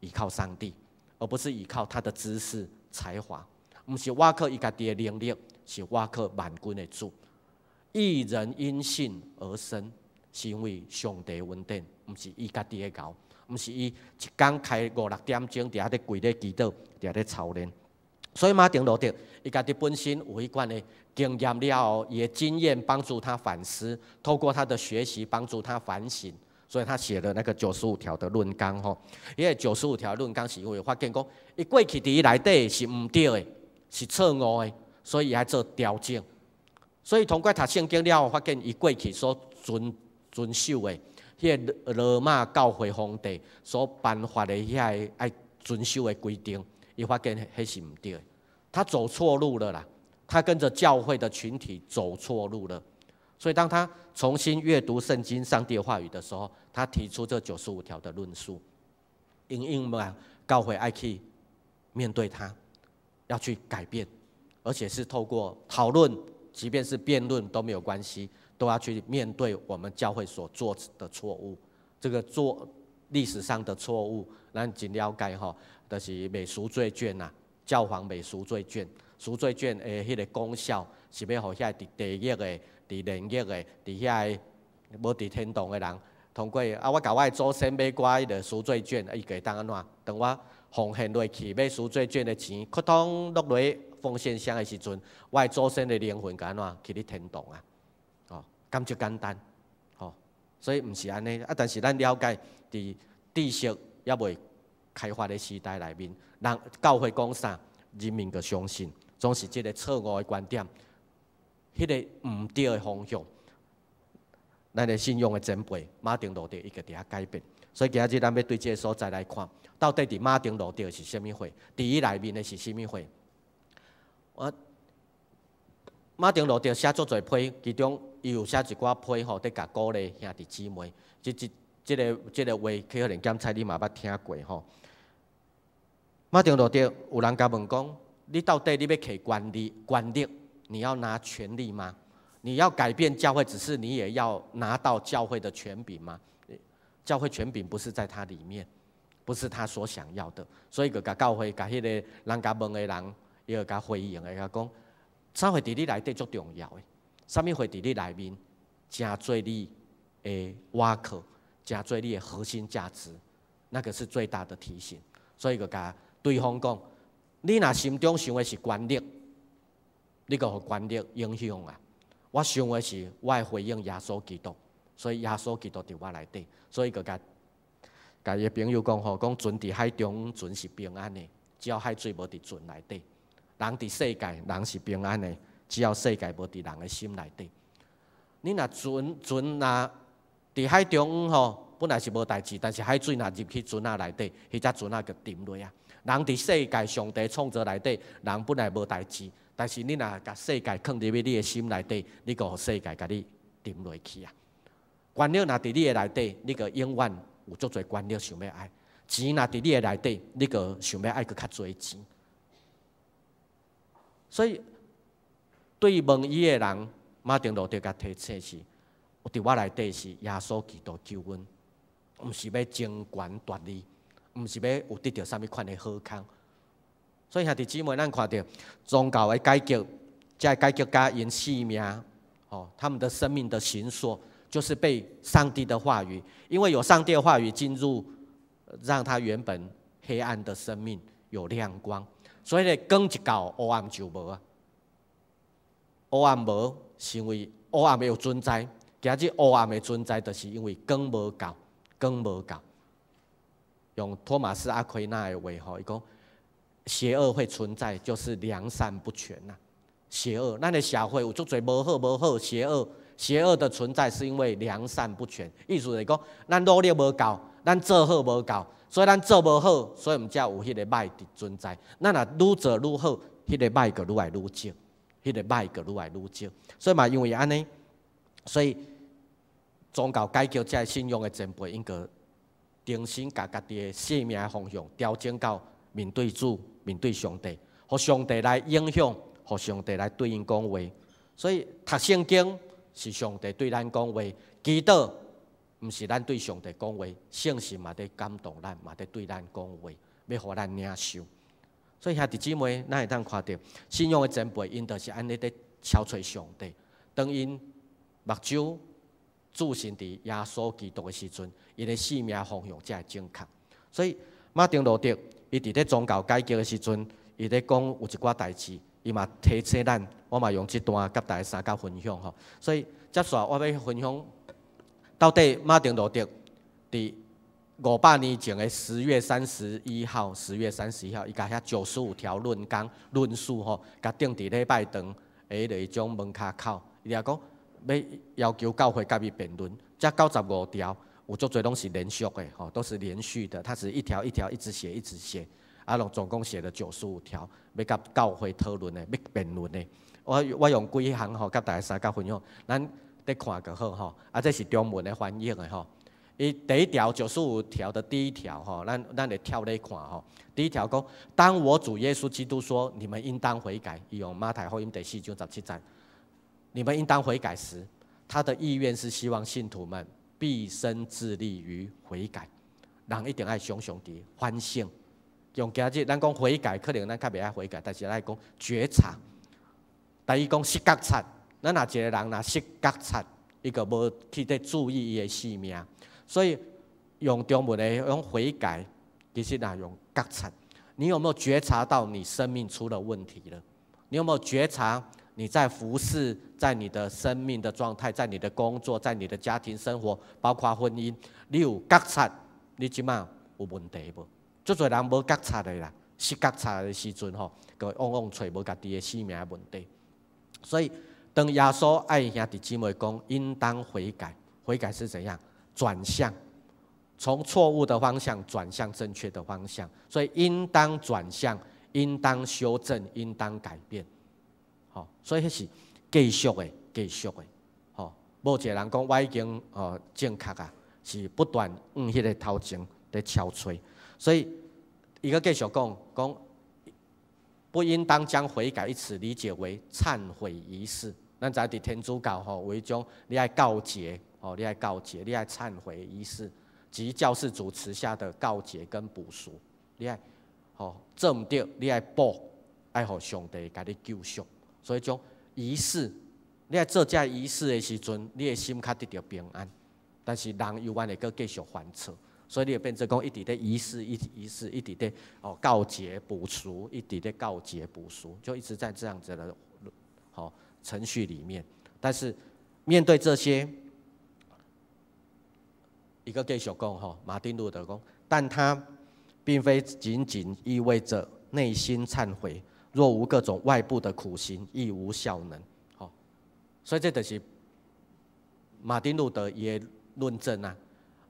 依靠上帝，而不是依靠他的知識才華。毋是倚靠伊家己的能力，是倚靠萬軍的主。義人因信而生，是因為上帝恩典，毋是伊家己的𠢕，毋是伊一工開五六點鐘佇遐咧跪咧祈禱，佇遐咧操練。所以馬丁路德伊家己本身有彼款的經驗了後，伊的經驗幫助他反思，透過他的學習幫助他反省，所以他寫了那個九十五條的論綱吼。伊个九十五條論綱是因為發現講，伊過去佇伊內底是毋對的，是錯誤的，所以伊愛做調整。所以通過讀聖經了後，發現伊過去所遵守的，彼个羅馬教會皇帝所頒發的遐个愛遵守的規定，伊發現彼是毋對的，他走錯路了啦，他跟着教會的群體走錯路了。所以當他重新閱讀聖經、上帝的話語的時候，他提出這九十五條的論述，因為教會愛去面對他，要去改變，而且是透過討論，即便是辯論都沒有關係，都要去面對我們教會所做的錯誤。這個做歷史上的錯誤，咱真了解吼，就是賣贖罪券呐，教皇賣贖罪券，贖罪券的彼個功效是欲予遐佇地獄的、佇煉獄的、佇遐个無佇天堂的人，通過啊，我共我的祖先買寡彼个贖罪券，伊就會當按怎？當我奉獻落去買贖罪券的錢，撲通落落奉獻箱的時陣，我的祖先的靈魂共按怎去咧天堂啊？哦，敢這簡單，吼，所以毋是按呢啊！但是咱了解，佇知識猶未開發的時代內面，人教會講啥，人民就相信，總是這个錯誤的觀點，彼个毋對的方向。咱的信仰的前輩馬丁路德伊就佇遐改變，所以今仔日咱欲對這个所在來看，到底佇馬丁路德是啥物貨？佇伊內面的是啥物貨？我馬丁路德寫足濟批，其中伊有寫一寡批吼，佇共鼓勵兄弟姊妹。這個話，可能檢采你嘛捌聽過吼。馬丁路德有人共問講：你到底你欲提權力？權力你要拿權力嗎？你要改變教會，只是你也要拿到教會的權柄嗎？教會權柄不是在他裡面，不是他所想要的。所以就共教會，共彼個人共問的人，伊就共回應的，共講：啥貨佇你內底足重要的？啥物貨佇你內面，成做你的倚靠，成做你的核心價值，那個是最大的提醒。所以就共對方講：你若心中想的是權力，你就予權力影響啊！我想的是，我會回應耶穌基督，所以耶穌基督佇我內底，所以就共共伊的朋友講吼，講船佇海中，船是平安的，只要海水無佇船內底。人佇世界，人是平安的，只要世界無佇人的心內底。你若船若佇海中吼，本來是無代誌，但是海水若入去船仔內底，彼隻船仔就沉落啊。人佇世界上帝創造內底，人本來無代誌。但是你若共世界囥入去你的心內底，你就予世界共你沉落去啊！權力若佇你的內底，你就永遠有足濟權力想欲愛；錢若佇你的內底，你就想欲愛閣較濟錢。所以，對問伊的人，馬丁路德共提醒是：佇我內底是耶穌基督救阮，毋是欲爭權奪利，毋是欲有得著啥物款的好康。所以兄弟姊妹，咱看著宗教的改革，這个改革家𪜶性命，哦，他們的生命的形塑，就是被上帝的話語，因為有上帝的話語進入，讓他原本黑暗的生命有亮光。所以咧，光一到，黑暗就無啊。黑暗無，是因為黑暗有存在。今日黑暗的存在，就是因為光無夠，光無夠。用托馬斯阿奎那的話吼，伊講，邪惡會存在，就是良善不全呐。邪惡，咱的社會有足濟無好無好，邪惡，邪惡的存在是因為良善不全。意思就是講，咱努力無夠，咱做好無夠，所以咱做無好，所以毋才有彼个歹佇存在。咱若愈做愈好，彼个歹就愈來愈少。彼个歹閣愈來愈少。所以嘛，因為按呢，所以宗教改革這信仰的前輩，𪜶閣重新共家己的生命的方向調整到面對主、面對上帝，予上帝來影響，予上帝來對𪜶講話。所以讀聖經是上帝對咱講話，祈禱毋是咱對上帝講話，聖神嘛佇感動咱，嘛佇對咱講話，欲予咱領受。所以兄弟姊妹，咱會當看著信仰的前輩，𪜶就是按呢佇敲揣上帝。當𪜶目睭注視佇耶穌基督的時陣，𪜶的生命方向才會正確。所以馬丁路德伊佇咧宗教改革的時陣，伊咧講有一寡代誌，伊嘛提醒咱，我嘛用這段佮大家相佮分享吼。所以接紲我欲分享，到底馬丁路德佇500年前的十月三十一號，十月三十一號，伊共遐九十五條論綱論述吼，共釘佇禮拜堂的彼個種門跤口，伊就講欲要求教會佮伊辯論，這95條有足濟攏是連續的吼，都是連續的，它是一條一條一直寫一直寫，啊，攏總共寫了九十五條，欲佮教會討論的，欲辯論的。我用幾項吼，佮大家相佮分享，咱佇看就好吼。啊，這是中文的翻譯的吼。伊第一條九十五條的第一條吼，咱會跳咧看吼。第一條講，當我主耶穌基督說你們應當悔改，伊用馬太福音第4章17節，你們應當悔改時，他的意願是希望信徒們畢生致力於悔改。人一定愛常常佇反省。用今日咱講悔改，可能咱較袂愛悔改，但是咱愛講覺察。第二講失覺察，咱若一個人若失覺察，伊就無去咧注意伊的生命。所以用中文的用悔改，其實若用覺察。你有沒有覺察到你生命出了問題了？你有沒有覺察你在服侍，在你的生命的狀態，在你的工作，在你的家庭生活，包括婚姻，你有覺察你這馬有問題無？足濟人無覺察的啦，失覺察的時陣吼，就往往揣無家己的生命的問題。所以當耶穌愛兄弟姊妹講，應當悔改，悔改是怎樣？轉向，從錯誤的方向轉向正確的方向。所以應當轉向，應當修正，應當改變。好，所以彼是繼續的，繼續的。吼，無一個人講我已經哦正確啊，是不斷往彼個頭前佇敲揣。所以伊閣繼續講講，不應當將悔改一詞理解為懺悔儀式。咱知佇天主教吼有彼種，你愛告解，哦，你愛告解，你愛懺悔儀式，及教士主持下的告解跟補贖，你愛吼做毋著，你愛補，愛予上帝共你救贖。所以種儀式，你愛做這儀式的時陣，你的心較得著平安。但是人猶原會閣繼續犯錯，所以你會變做講一直咧儀式，一儀式，一直咧哦告解補贖，一直咧告解補贖，就一直在這樣子的吼程序裡面。但是面對這些，伊閣繼續講吼，馬丁路德講，但他並非僅僅意味着內心懺悔，若無各種外部的苦行，亦無效能。吼，所以這就是馬丁路德伊的論證啊，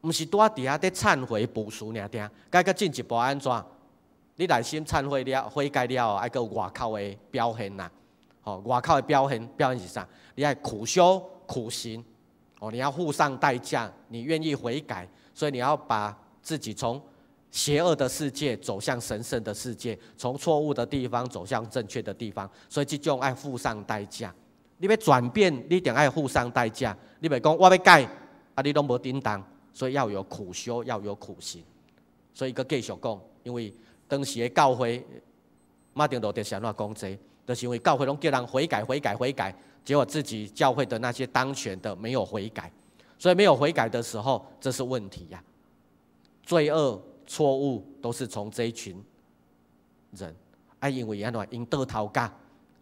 毋是拄仔佇遐咧懺悔補贖爾爾，該閣進一步按怎？你內心懺悔了、悔改了後，愛閣有外口的表現啦。吼，外口的表現，表現是啥？你愛苦修苦行，哦，你要付上代價，你願意悔改，所以你要把自己從邪惡的世界走向神聖的世界，從錯誤的地方走向正確的地方，所以這種愛付上代價。你欲轉變，你一定愛付上代價。你袂講我欲改，啊，你攏無振動，所以要有苦修，要有苦行。所以閣繼續講，因為當時的教會，馬丁路德是按怎講這個？就是因為教會攏叫人悔改、悔改、悔改，結果自己教會的那些當權的沒有悔改，所以沒有悔改的時候，這是問題呀。罪惡、錯誤都是從這一群人，啊，因為按怎𪜶倒頭教、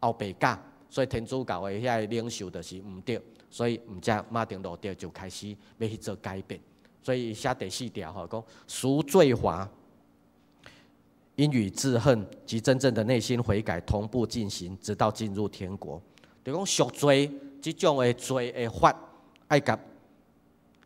後壁教，所以天主教的遐個領袖就是毋對，所以毋才馬丁路德就開始欲去做改變。所以寫第四條吼，講贖罪罰應與自恨及真正的內心悔改同步進行，直到進入天國。就講贖罪這種的罪的罰，愛共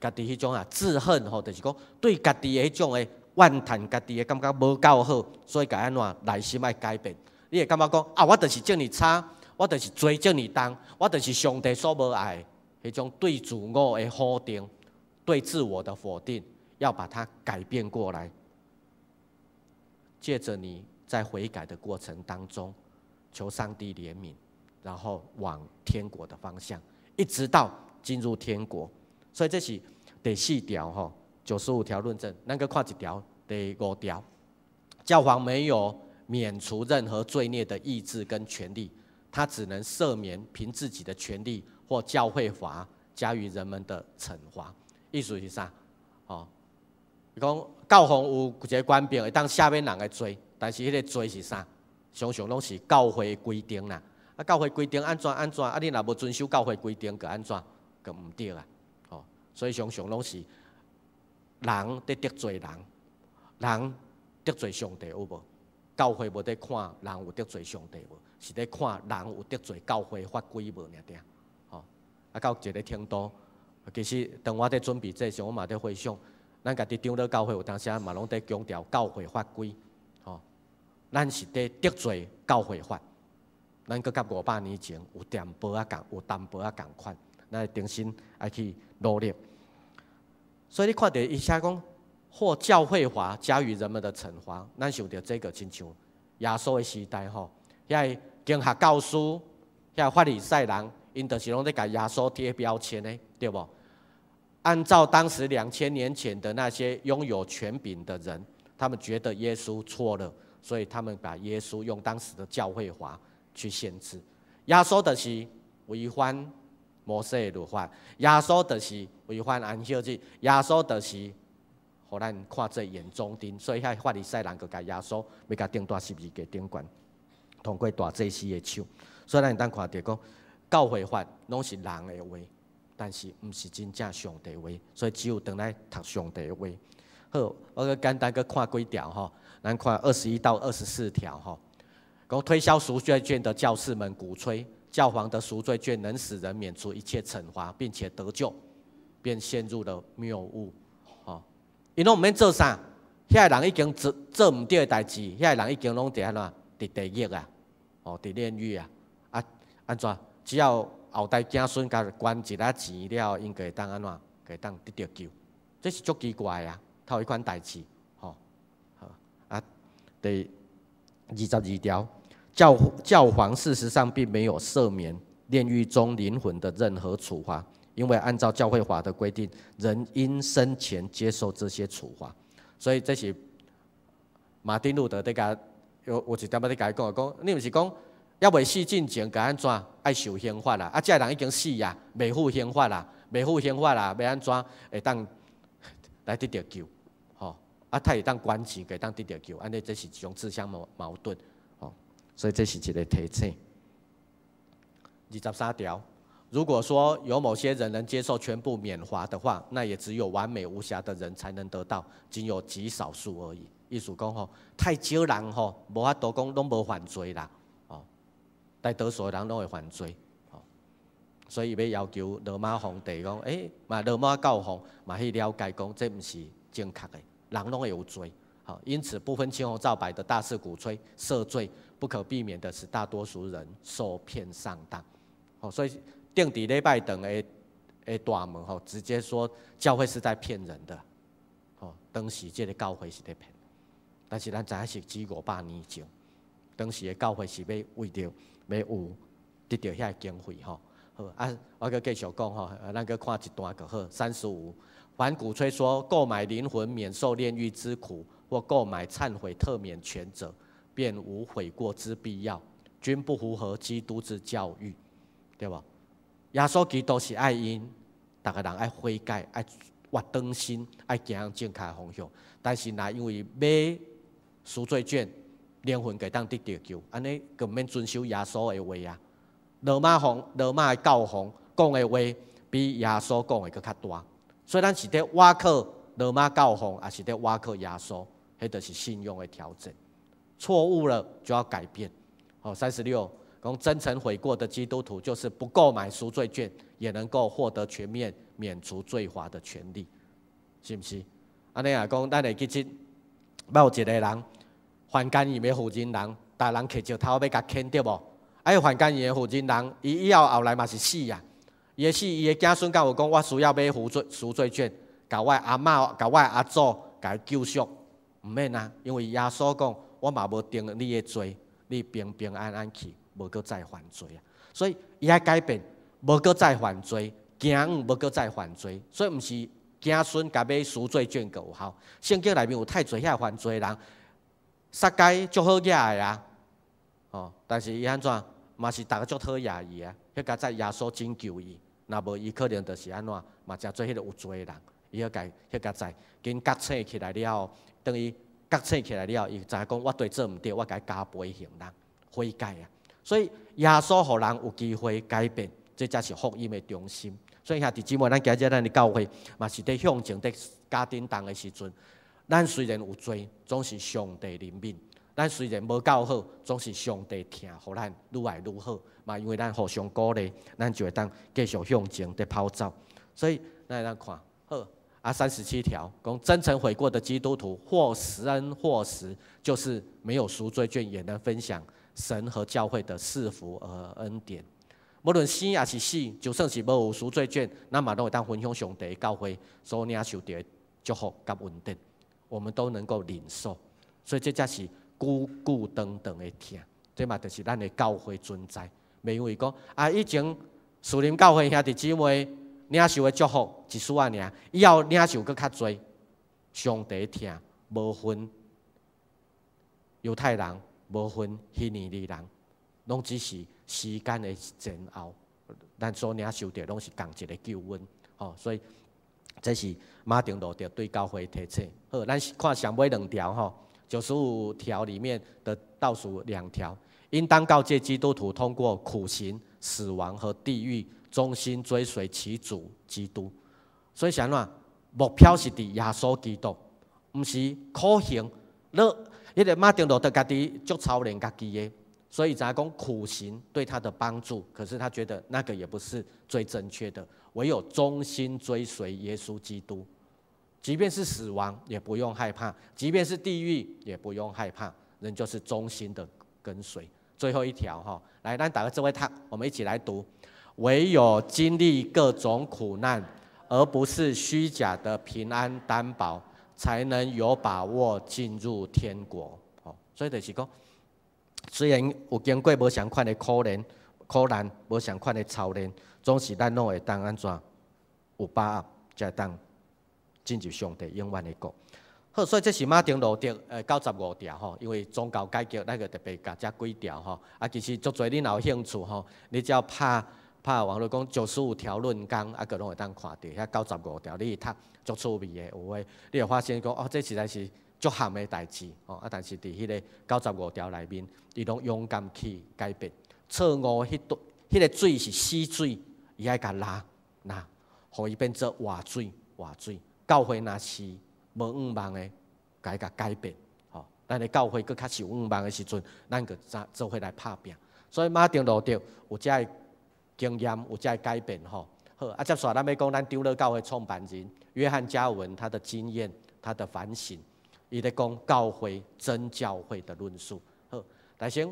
家己彼種啊自恨吼，就是講對家己的彼種的怨嘆，家己的感覺無夠好，所以共按怎內心愛改變。你會感覺講啊，我就是這爾差，我就是罪遮爾重，我就是上帝所無愛的彼種對自我的否定，對自我的否定，要把它改變過來。借著你在悔改的過程當中，求上帝憐憫，然後往天國的方向，一直到進入天國。所以這是第四條吼，95條論證。咱閣看一條，第五條，教皇沒有免除任何罪孽的意志跟權利，他只能赦免憑自己的權利或教會法加於人們的懲罰。意思是啥？哦，伊講教皇有一個權柄會當赦免人的罪，但是彼個罪是啥？常常攏是教會規定啦。啊，教會規定按怎按怎，啊，你若無遵守教會規定，閣按怎？閣毋對啊。哦，所以常常攏是人佇得罪人，人得罪上帝有無？教會無佇看人有得罪上帝無，是佇看人有得罪教會法規無爾爾。吼，啊，到一個程度，其實當我佇準備這時，我嘛佇回想，咱家己長老教會有當時嘛攏佇強調教會法規，吼，咱是佇得罪教會法，咱閣佮500年前有淡薄仔仝，有淡薄仔仝款，咱重新愛去努力。所以你看著伊寫講，或教會法加於人們的懲罰，咱想著這個親像耶穌的時代吼，遐个經學教師、遐法利賽人，𪜶就是攏咧共耶穌貼標籤的，對無？按照當時2000年前的那些擁有權柄的人，他們覺得耶穌錯了，所以他們把耶穌用當時的教會法去限制。耶穌就是違反摩西的律法，耶穌就是違反安息日，耶穌就是予咱看做眼中釘，所以遐法利賽人就共耶穌欲共釘佇十字架頂懸，通過大祭司的手。所以咱會當看著講，教會法攏是人的話，但是毋是真正上帝話，所以只有轉來讀上帝的話。好，我閣簡單閣看幾條吼，咱看21到24條吼，講推銷贖罪券的教士們鼓吹教皇的贖罪券能使人免除一切懲罰，並且得救，便陷入了謬誤。吼，𪜶攏毋免做啥，遐个人已經做做毋對的代誌，遐个人已經攏佇按怎？佇地獄啊，哦，佇煉獄啊，啊，按怎？只要後代子孫共捐一寡錢了，𪜶就會當按怎？就會當得著救，這是足奇怪的啊！頭彼款代誌，吼，好啊。第22條，教皇事實上並沒有赦免煉獄中靈魂的任何處罰，因為按照教會法的規定，人應生前接受這些處罰。所以這是馬丁路德佇共有一點仔佇共伊講，講你毋是講猶未死進前，共按怎愛受刑罰啦？啊，這个人已經死啊，袂負刑罰啦，袂負刑罰啦，欲按怎會當來得著救？吼，啊，他會當捐錢，會當得著救，按呢這是一種自相矛盾，吼，所以這是一個提醒。23條，如果說有某些人能接受全部免罰的話，那也只有完美無瑕的人才能得到，僅有極少數而已。意思講吼，太少人吼，無法度講攏無犯罪啦，哦，大多數人攏會犯罪，哦，所以欲要求羅馬皇帝講，欸，嘛羅馬教皇嘛去了解講，這毋是正確的，人攏會有罪，好，因此不分青紅皂白的大肆鼓吹赦罪，不可避免的使大多數人受騙上當，好，所以釘佇禮拜堂的大門吼，直接說教會是在騙人的，吼，當時這個教會是佇騙。但是咱知影是指500年前，當時的教會是欲為著欲有得著遐个經費吼。好啊，我閣繼續講吼，咱閣看一段就好。35，凡鼓吹說購買靈魂免受煉獄之苦，或購買懺悔特免權者，便無悔過之必要，均不符合基督之教育，對無？耶穌基督是愛𪜶，逐个人愛悔改，愛活轉身，愛行正確方向。但是若因為買贖罪券，靈魂會當得著救，按呢閣毋免遵守耶穌的話啊。羅馬皇、羅馬的教皇講的話，比耶穌講的閣較大。所以咱是佇倚靠羅馬教皇，抑是佇倚靠耶穌？彼就是信仰的調整。錯誤了就要改變。好，36講真誠悔過的基督徒，就是不購買贖罪券，也能夠獲得全面免除罪罰的權利，是毋是？按呢若講，咱會記得，捌有一個人，犯監獄的負責人，逐人揢石頭欲共牽對無？啊，犯奸淫的婦人人，伊以後後來嘛是死啊。伊的死，伊的子孫敢有講，我需要買贖罪券，共我阿嬤、共我阿祖，共伊救贖，毋免啊，因為耶穌講，我嘛無定你的罪，你平平安安去，無閣再犯罪啊。所以伊愛改變，無閣再犯罪，囝兒無閣再犯罪，所以毋是子孫共買贖罪券閣有效。聖經內面有太濟遐犯罪的人，撒該足好額的啊，哦，但是伊按怎嘛是逐个足討厭伊啊，彼個在耶穌拯救伊，若無伊可能就是按怎嘛誠做彼個有罪的人，伊彼個彼個在緊覺醒起來了後，當伊覺醒起來了後，伊知影講我對做毋對，我共伊加倍刑人悔改啊。所以耶穌予人有機會改變，這才是福音的中心。所以兄弟姊妹，咱今日咱的教會嘛是佇向前佇加叮當的時陣，咱雖然有罪，總是上帝憐憫；咱雖然無夠好，總是上帝疼，予咱愈來愈好。嘛，因為咱互相鼓勵，咱就會當繼續向前佇跑走。所以咱來看好啊，37條講真誠悔過的基督徒，或生或死，就是沒有贖罪券也能分享神和教會的賜福和恩典。無論生抑是死，就算是無有贖罪券，咱嘛攏會當分享上帝教會所領受著的祝福佮恩典，我們都能夠領受。所以這才是久久長長的疼，這嘛就是咱的教會存在。袂因為講啊，以前樹林教會兄弟姊妹領受的祝福一絲仔爾，以後領受閣較濟。上帝疼無分猶太人，無分希利尼人，攏只是時間的前後，咱所領受著攏是仝一个救恩，吼，所以這是馬丁路德對教會提醒。好，咱看上尾兩條吼，95條裡面的倒數兩條，應當告誡基督徒通過苦刑、死亡和地獄，忠心追隨其主基督。所以是按怎？目標是佇耶穌基督，毋是苦刑。你彼个馬丁路德家己足操練家己的。所以知影講苦刑對他的幫助，可是他覺得那個也不是最正確的。唯有忠心追隨耶穌基督，即便是死亡也不用害怕，即便是地獄也不用害怕，人就是忠心的跟隨。最後一條哈，來，咱大家做伙讀，我們一起來讀：唯有經歷各種苦難，而不是虛假的平安擔保，才能有把握進入天國。所以就是講，雖然有經過無仝款的苦難、苦難，無仝款的操練，總是咱攏會當按怎有把握，才會當進入上帝永遠的國。好，所以這是馬丁路德95條吼，因為宗教改革，咱就特別共這幾條吼。啊，其實足濟你若有興趣吼，你只要拍拍網路講九十五條論綱，啊，閣攏會當看著遐九十五條，你去讀足趣味的，有的你會發現講哦，這實在是足譀的代誌吼。啊，但是佇彼個九十五條內面，伊攏勇敢去改變錯誤，彼段彼個水是死水，伊愛共拉拉，予伊變做活水，活水。教會若是無向望的，共伊共改變，吼，咱的教會閣較是有向望的時陣，咱閣做做伙來拍拚。所以馬丁路德有遮个經驗，有遮个改變，吼。好，啊，接續咱欲講咱長老教會創辦人約翰加爾文他的經驗，他的反省，伊咧講教會真教會的論述。好，來先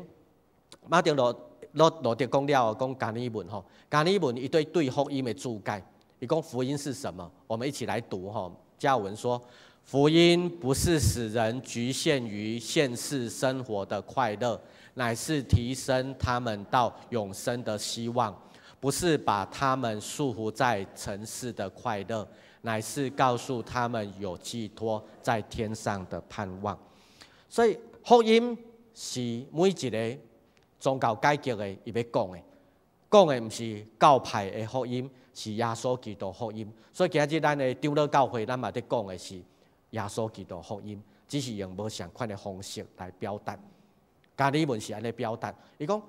馬丁路德講了後，講加爾文吼，加爾文伊對福音的注解，伊講福音是什麼？我們一起來讀吼。加爾文說，福音不是使人局限於現世生活的快樂，乃是提升他們到永生的希望；不是把他們束縛在塵世的快樂，乃是告訴他們有寄託在天上的盼望。所以福音是每一个宗教改革的伊欲講的，講的毋是教派的福音，是耶穌基督福音。所以今日咱的長老教會，咱嘛佇講的是耶穌基督福音，只是用無仝款的方式來表達。加爾文是按呢表達，伊講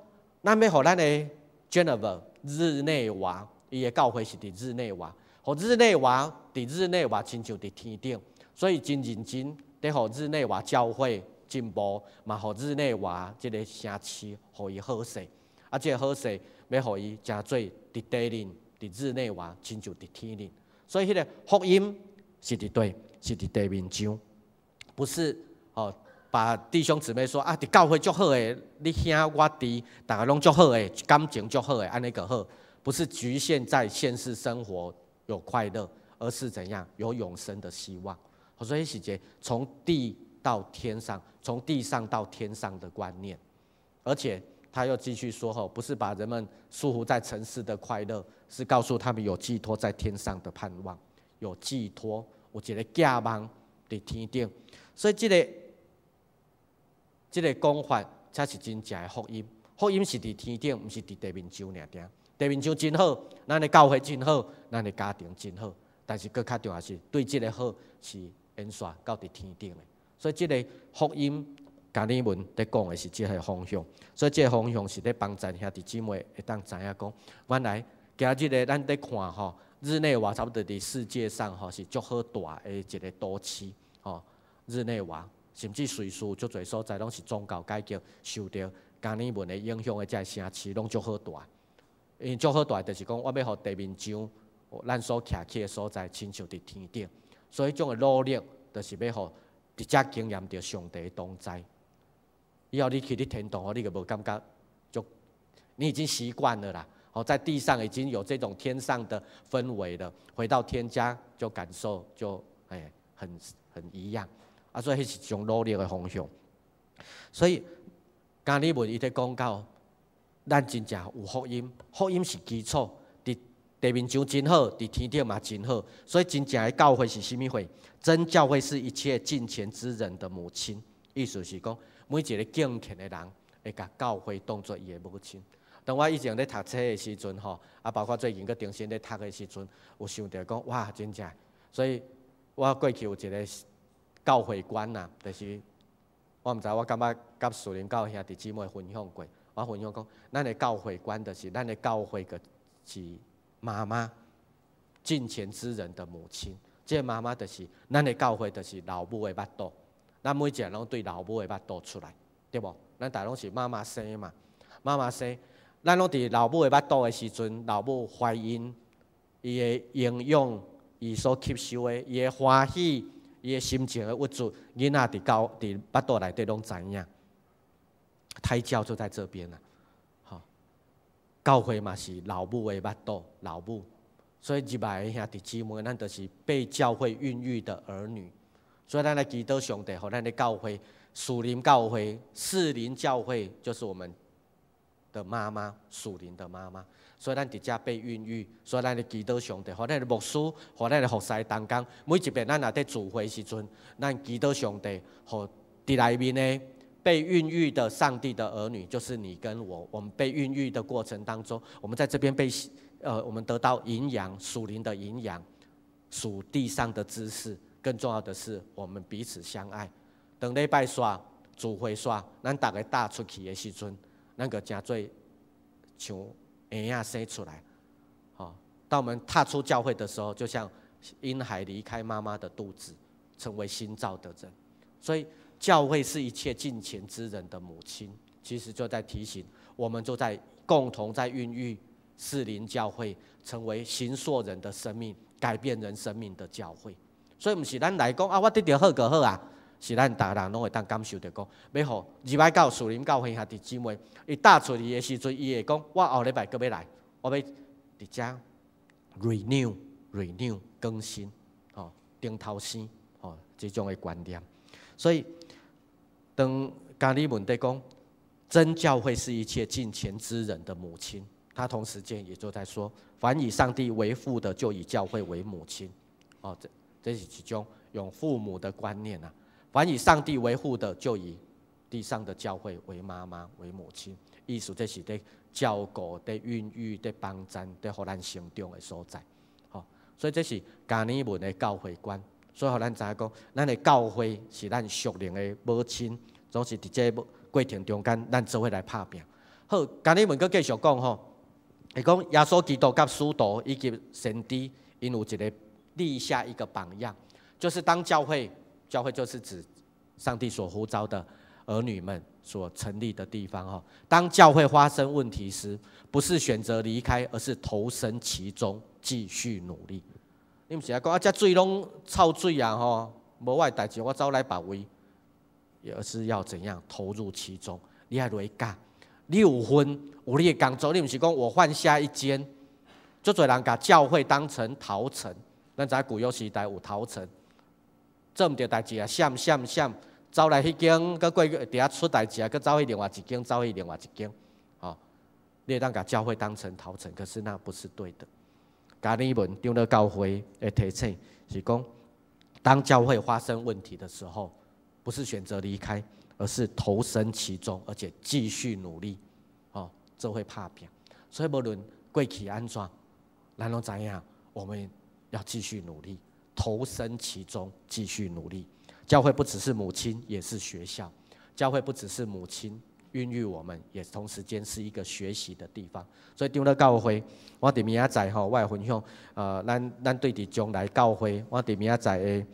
咱欲予咱的 Geneva 日內瓦，伊的教會是佇日內瓦，予日內瓦佇日內瓦親像佇天頂，所以真認真佇予日內瓦教會進步，嘛予日內瓦這个城市予伊好勢。啊，這个好勢欲予伊誠做佇地面，佇日內瓦親像佇天頂。所以彼个福音是佇佗，是佇地面上，不是哦。把弟兄姊妹說啊，佇教會足好的，你兄我弟，逐家攏足好的，感情足好的，按呢個好，不是局限在現世生活有快樂，而是怎樣有永生的希望。所以是一個從地到天上，從地上到天上的觀念。而且他又繼續說吼，不是把人們束縛在塵世的快樂，是告訴他們有寄託在天上的盼望，有寄託，有一個寄望佇天頂。所以這個講法才是真正的福音。福音是佇天頂，毋是佇地面上爾爾。地面上真好，咱的教會真好，咱的家庭真好。但是閣較重要是，對這個好是延續到佇天頂的。所以這個福音，加爾文咧講的是這個方向。所以這個方向是咧幫助兄弟姊妹會當知影講，原來今日的咱咧看吼，日內瓦差不多佇世界上吼是足好蹛的一個都市吼，日內瓦。甚至瑞士足濟所在攏是宗教改革受著加爾文的影響的這个城市攏足好蹛。因為足好蹛，就是講我欲予地面上咱所徛起的所在，親像佇天頂。所以這種的努力，就是欲予佇遮經驗著上帝的同在。以後你去你天堂，你就無感覺就你已經習慣了啦。哦，在地上已經有這種天上的氛圍了，回到天家就感受就欸很一樣。啊，所以彼是一種努力的方向。所以加爾文伊咧講到，咱真正有福音，福音是基礎，佇地面上真好，佇天頂嘛真好。所以真正的教會是啥物貨？真教會是一切敬虔之人的母親。意思是講，每一個敬虔的人會共教會當做伊的母親。當我以前咧讀冊的時陣吼，啊，包括最近閣重新咧讀的時陣，有想著講，哇，真正。所以我過去有一個教會觀呐，就是我毋知，我感覺佮屬靈教兄弟姊妹分享過，我分享講，咱的教會觀就是咱的教會就是媽媽，敬虔之人的母親。這個媽媽就是咱的教會，就是老母的腹肚。咱每一個人攏對老母的腹肚出來，對無？咱逐家攏是媽媽生嘛，媽媽生。咱攏佇老母的腹肚的時陣，老母懷孕，伊的營養，伊所吸收的，伊的歡喜，伊的心情的鬱卒，囡仔佇教佇腹肚內底攏知影。胎教就在這邊啦，吼，教會嘛是老母的腹肚，老母，所以入來的兄弟姊妹，咱就是被教會孕育的兒女，所以咱來祈禱上帝，予咱的教會，屬靈教會、士林教會，就是我們的媽媽，屬靈的媽媽，所以咱佇遮被孕育，所以咱咧祈禱上帝，予咱的牧師，予咱的服侍同工，每一遍咱若佇聚會時陣，咱祈禱上帝，予佇內面的被孕育的上帝的兒女，就是你跟我，我們被孕育的過程當中，我們在這邊被，我們得到營養，屬靈的營養，屬地上的知識，更重要的是，我們彼此相愛。當禮拜煞聚會煞，咱逐家踏出去的時陣，咱就成做像嬰仔生出來，吼。當我們踏出教會的時候，就像嬰孩離開媽媽的肚子，成為新造的人。所以教會是一切敬虔之人的母親，其實就在提醒我們，就在共同在孕育士林教會，成為形塑人的生命、改變人生命的教會。所以毋是咱來講啊，我得著好就好啊。是咱逐個人攏會當感受著講，欲予入來到士林教會兄弟姊妹，伊踏出去的時陣，伊會講：我後禮拜閣欲來，我欲佇遮 renew renew 更新，吼，重頭生，吼，這種的觀念。所以，當加爾文佇講，真教會是一切敬虔之人的母親，他同時間也就在說，凡以上帝為父的，就以教會為母親。哦，這是一種用父母的觀念啊。凡以上帝為父的，就以地上的教會為媽媽、為母親。意思這是佇照顧、佇孕育、佇幫贊、佇予咱成長的所在。吼，所以這是加爾文的教會觀。所以予咱知影講，咱的教會是咱屬靈的母親，總是佇這個過程中間，咱做伙來拍拚。好，加爾文閣繼續講吼，伊講耶穌基督佮使徒以及先知，𪜶有一個立下一個榜樣，就是當教會，教會就是指上帝所呼召的兒女們所成立的地方。哈，當教會發生問題時，不是選擇離開，而是投身其中，繼續努力。你毋是來講啊？這水攏臭水啊！吼，無我的代誌，我走來別位。而是要怎樣投入其中。你愛落去教，你有份有你的工作，你毋是講我換下一間。足濟人共教會當成逃城，咱知舊約時代有逃城，做毋著代誌啊，閃閃閃，走來彼間，閣過佇遐出代誌啊，閣走去另外一間，走去另外一間，吼，你會當共教會當成逃城，可是那不是對的。加爾文長老教會的提醒是講，當教會發生問題的時候，不是選擇離開，而是投身其中，而且繼續努力，哦，做伙拍拚。所以無論過去按怎，咱攏知影，我們要繼續努力，投身其中，繼續努力。教會不只是母親，也是學校。教會不只是母親孕育我們，也同時間是一個學習的地方。所以長老教會，我佇明仔載吼，我會分享。咱對佇將來教會，我佇明仔載的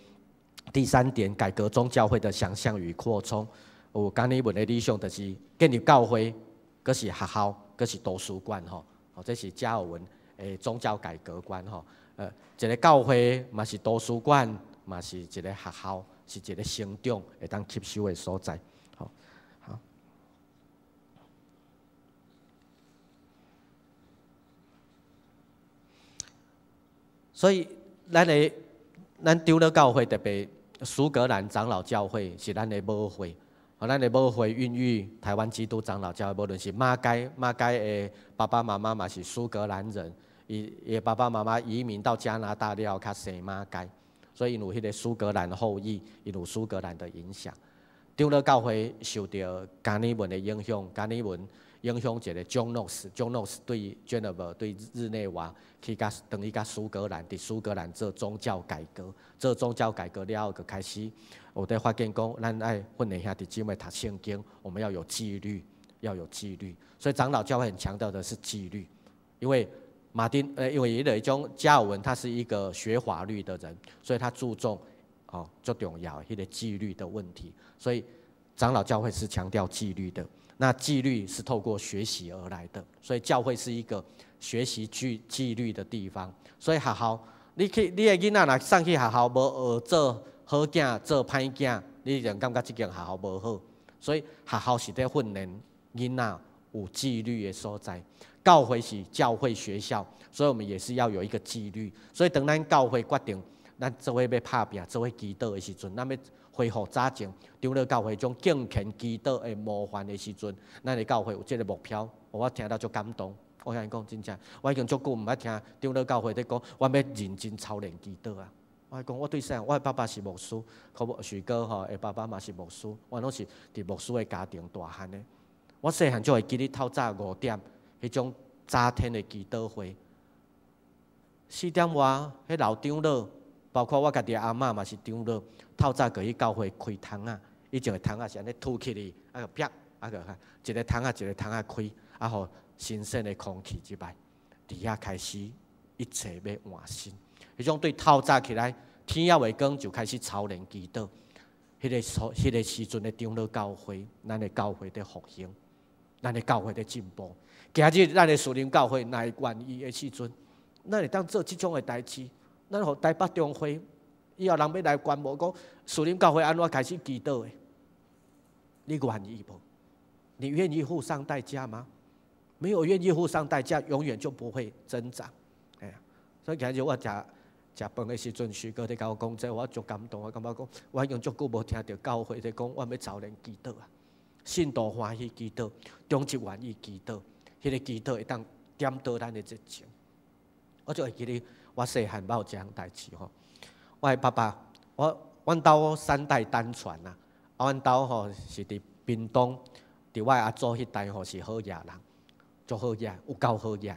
第三點，改革中教會的想象與擴充。有加爾文的理想，就是建立教會，閣是學校，閣是圖書館吼。哦，這是加爾文的宗教改革觀吼。一個教會嘛是圖書館，嘛是一個學校，是一個成長會當吸收的所在。好，好。所以，咱長老教會特別蘇格蘭長老教會是咱的母會，咱的母會孕育台灣基督長老教會，無論是馬偕，馬偕的爸爸媽媽嘛是蘇格蘭人，伊的爸爸媽媽移民到加拿大了後，較生馬偕，所以𪜶有彼個蘇格蘭後裔，𪜶有蘇格蘭的影響。長老教會受著加爾文的影響，加爾文影響一個 John Knox，John Knox 對 Geneva 對日內瓦去共轉去共蘇格蘭，佇蘇格蘭做宗教改革，做宗教改革了後，就開始有佇發現講，咱愛訓練兄弟姊妹讀聖經，我們要有紀律，要有紀律。所以長老教會很強調的是紀律，因為馬丁，因為彼個種加爾文他是一個學法律的人，所以他注重哦，最重要彼個紀律的問題。所以長老教會是強調紀律的。那紀律是透過學習而來的，所以教會是一個學習紀律的地方。所以學校，你去你的囡仔若送去學校無學做好囝做歹囝，你就感覺這間學校無好。所以學校是佇訓練囡仔有紀律的所在。教會是教會學校，所以我們也是要有一個紀律。所以當咱教會決定咱做伙欲拍拚、做伙祈禱的時陣，咱欲恢復早前長老教會種敬虔祈禱的模範的時陣，咱的教會有這個目標，我聽了足感動。我共你講真正，我已經足久毋捌聽長老教會佇講，我欲認真操練祈禱啊！我講我對細漢，我的爸爸是牧師，可無許哥吼，的爸爸嘛是牧師，我攏是佇牧師的家庭大漢的。我細漢就會記得透早5點彼種早天的祈禱會，4點外，彼老長老，包括我家己的阿嬤嘛是長老，透早過去教會開窗仔，以前的窗仔是按呢凸起去，啊就啪，啊就一个窗仔一个窗仔開，啊予新鮮的空氣入來，佇遐開始一切欲換新。彼種對透早起來，天猶未光就開始操練祈禱，彼個時陣的長老教會，咱的教會佇復興，咱的教會佇進步。今日咱的樹林教會若會願意的時陣，咱會當做這種的代誌。咱予台北中會以後人欲來觀摩，講樹林教會按怎開始祈禱的，你願意無？你願意付上代價嗎？沒有願意付上代價，永遠就不會增長。哎呀，所以今日我食食飯的時陣，徐哥佇共我講這，我足感動。我感覺講，我已經足久無聽著教會佇講，我欲操練祈禱啊，信徒歡喜祈禱，長執願意祈禱，彼個祈禱會當點著咱的熱情。我就會記得我細漢捌有一項代誌吼，我的爸爸，阮兜三代單傳啊，阮兜吼是佇屏東，佇我阿祖彼代吼是好額人，足好額，有夠好額，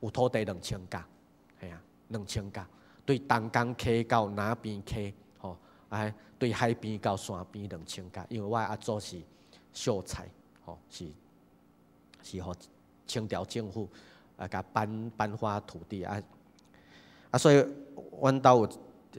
有土地2000甲，嘿啊，2000甲，對東港溪到南邊溪，吼，啊，對海邊到山邊2000甲，因為我阿祖是秀才，吼，是予清朝政府啊，共頒發土地啊，啊，所以阮兜有，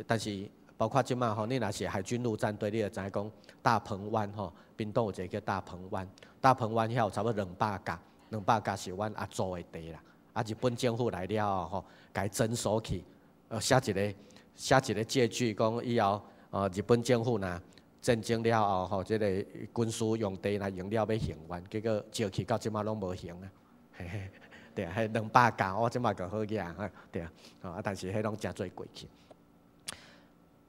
但是包括這馬吼，你若是海軍陸戰隊，你就知影講大鵬灣吼，屏東有一个叫大鵬灣，大鵬灣遐有差不多200甲，200甲是阮阿祖的地啦。啊，日本政府來了後吼，共伊徵收去，寫一个借據，講以後，日本政府若戰爭了後吼，這個軍事用地若用了欲還願，結果石去到這馬攏無還啊。嘿嘿，對啊，彼200架我這馬閣好額，對啊，啊，但是彼攏誠濟過去。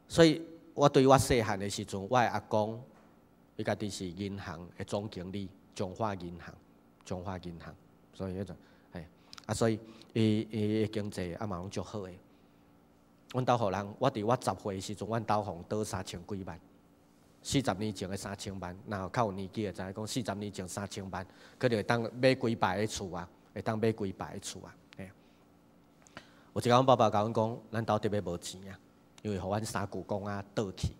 所以我對我細漢的時陣，我的阿公，伊家己是銀行的總經理，彰化銀行，彰化銀行，所以彼陣，嘿，啊，所以伊伊的經濟啊嘛攏足好的。阮兜予人，我佇我10歲的時陣，阮兜予人倒三千幾萬。40年前的三千萬，若較有年紀的知影講，四十年前三千萬，可能會當買幾百个厝啊，會當買幾百个厝啊。嘿，有一工，阮爸爸共阮講，咱兜特別無錢啊，因為予阮三舅公仔倒去，予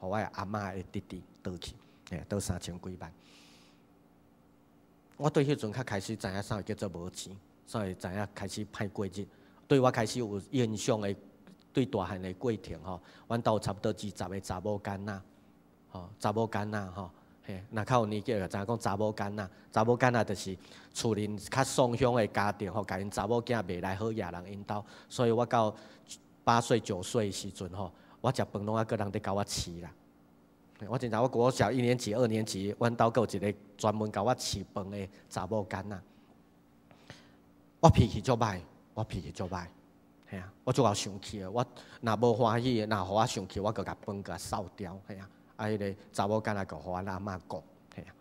我的阿嬤的弟弟倒去，嘿，倒三千幾萬。我對彼陣較開始知影啥叫做無錢，所以知影開始歹過日。對我開始有印象的，對大漢的過程吼，阮兜有差不多20個查某囡仔。吼，查某囡仔吼，嘿，若較有年紀就知影講查某囡仔，查某囡仔就是厝裡較喪鄉的家庭吼，共𪜶查某囝袂來好野人𪜶兜，所以我到8歲9歲的時陣吼，我食飯攏猶閣人佇共我飼啦。我真知我國小一年級、二年級，阮兜閣有一個專門共我飼飯的查某囡仔。我脾氣足歹，我脾氣足歹，嘿啊，我足𠢕生氣的。我若無歡喜的，若予我生氣，我就共飯共掃掉，嘿啊。啊，彼個查某囡仔就予阮阿嬤顧，嘿啊。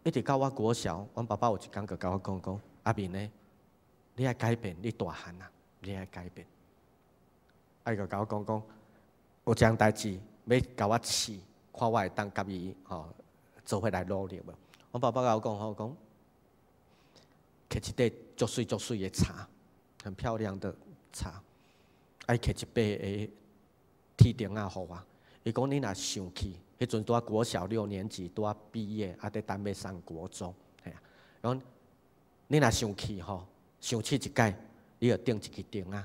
一直到我國小，阮爸爸有一工就共我講講，阿明呢，你愛改變，你大漢啊，你愛改變。啊，伊就共我講講，有一項代誌欲共我試，看我會當共伊吼做伙來努力無？阮爸爸共我講吼講，摕一塊足媠足媠的柴，很漂亮的柴，啊，伊摕一塊的鐵釘仔予我。伊講你若生氣，彼陣拄仔國小六年級，拄仔畢業，啊，佇等欲上國中，嘿啊。講你若生氣吼，生氣一擺，你就釘一支釘仔；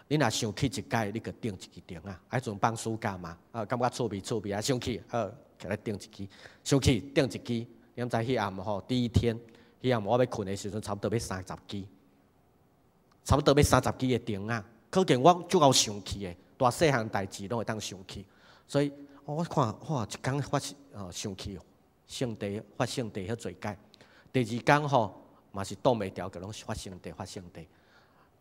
你若生氣一擺，你就釘一支釘仔。啊，彼陣放暑假嘛，啊，感覺趣味趣味啊，生氣，好，起來釘一支，生氣釘一支。你敢知彼暗吼，第一天，彼暗我欲睏的時陣，差不多欲三十支，差不多欲三十支的釘仔。可見我足𠢕生氣的，大細項代誌攏會當生氣。所以我看哇，一工發哦生氣，聖地發聖地彼濟擺。第二工吼嘛是擋袂牢，就攏發聖地發聖地。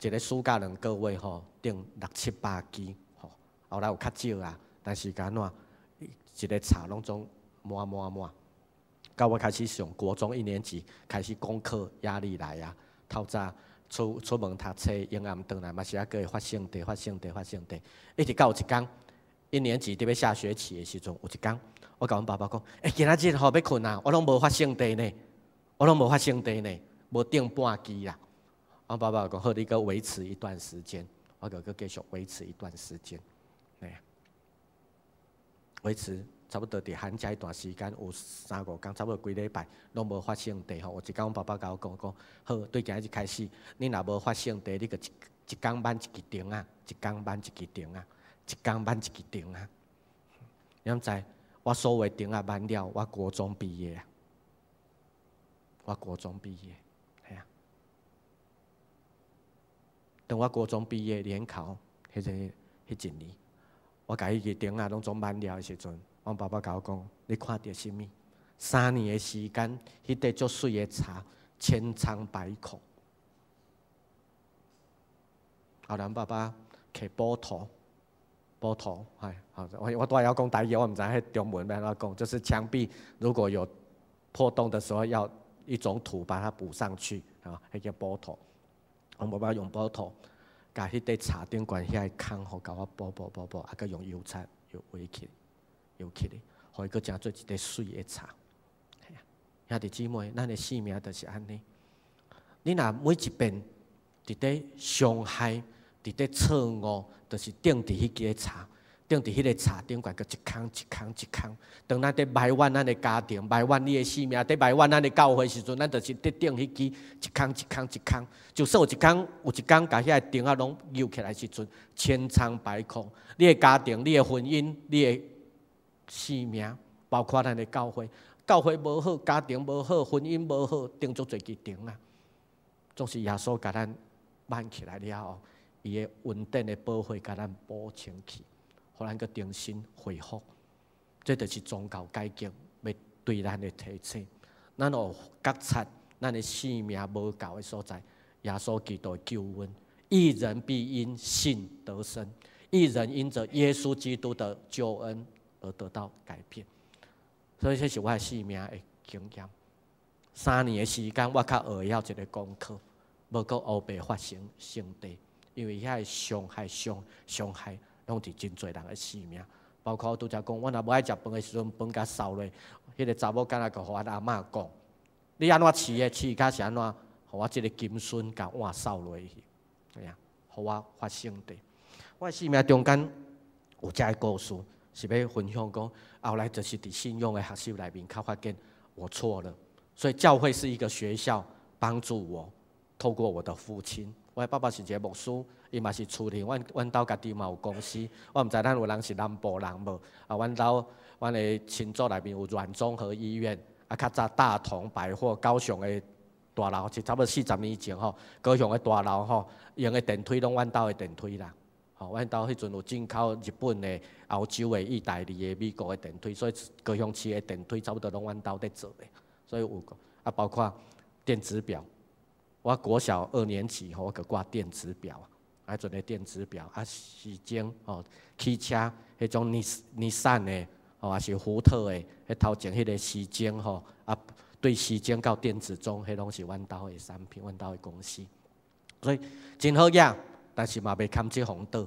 一個暑假兩個月吼，釘六七百支吼。後來有較少啊，但是敢怎一个柴攏總滿滿滿。到我開始上國中一年級，開始功課壓力來啊，透早出出門讀冊，閒暗轉來嘛是猶閣會發聖地發聖地發聖地，一直到有一工。一年級佇欲下學期的時陣，有一工，我共阮爸爸講：欸，今仔日吼欲睏啊，我攏無發聖地呢，我攏無發聖地呢，無釘半支啦。阮爸爸講：好，你閣維持一段時間，我就閣繼續維持一段時間，嘿，維持差不多佇寒假一段時間，有三五工，差不多幾禮拜攏無發聖地吼。有一工，阮爸爸共我講講：好，對今日開始，你若無發聖地，你就一一工挽一支釘仔，一工挽一支釘仔。一工挽一支釘仔，你敢知？我所有釘仔挽了，我國中畢業啊！我國中畢業，嘿啊！當我國中畢業聯考，彼個彼一年，我共彼支釘仔攏總挽了的時陣，阮爸爸共我講：你看著啥物？3年的時間，彼塊足媠的柴，千瘡百孔。後來阮爸爸摕斧頭。補塗，哎，好，我我拄仔枵講台語，我毋知彼中文欲按怎講，就是牆壁如果有破洞的時候，要一種土把它補上去，啊，彼叫補塗。阮爸爸用補塗，共彼塊柴頂懸遐个空吼，共我補補補補，啊，閣用油漆油畫起，油起來，予伊閣成做一塊媠的柴。兄弟姊妹，咱的生命就是按呢。你若每一遍佇咧傷害，佇咧錯誤，就是釘佇彼支柴，釘佇彼个柴頂懸，閣一空一空一空。當咱佇埋怨咱的家庭，埋怨你的生命，佇埋怨咱的教會時陣，咱就是佇釘彼支一空一空一空。就算有一工，有一工共遐个釘仔攏搝起來時陣，千瘡百孔。你的家庭、你的婚姻、你的生命，包括咱的教會，教會無好，家庭無好，婚姻無好，釘足濟支釘仔，總是耶穌共咱挽起來了後。伊的恩典的寶血共咱補清氣，予咱閣重新恢復。這就是宗教改革欲對咱的提醒。咱有覺察咱的生命無夠的所在，耶穌基督的救恩，義人必因信得生，義人因著耶穌基督的救恩而得到改變。所以這是我的生命的經驗。3年的時間，我較學會曉一个功課，無閣烏白發生聖地，因為遐个傷害、傷傷害，攏佇真濟人的生命。包括我拄才講，我若無愛食飯的時陣，飯共掃落，彼个查某囡仔就予阮阿嬤講：你按怎飼的？飼甲是按怎？予我這个金孫共碗掃落去，嘿啊，予我發聖地。我的生命中間有遮个故事，是欲分享講，後來就是佇信仰的學習內面，較發現我錯了。所以教會是一個學校，幫助我透過我的父親。我的爸爸是一個牧師，伊嘛是厝裡，阮兜家己嘛有公司。我毋知咱有人是南部人無？啊，阮兜阮的親族內面有阮綜合醫院，啊，較早大同百貨、高雄的大樓，是差不多40年前吼，高雄的大樓吼，用的電梯攏阮兜的電梯啦。吼，阮兜彼陣有進口日本的、歐洲的、意大利的、美國的電梯，所以高雄市的電梯差不多攏阮兜佇做的。所以有啊，包括電子錶，我國小二年級吼，我就掛電子錶啊，彼陣的電子錶啊，時鐘吼，汽車彼種尼桑的吼，抑是福特的，彼頭前彼个時鐘吼，啊，對時鐘到電子鐘，彼攏是阮兜的產品，阮兜的公司，所以真好額，但是嘛袂堪這風倒，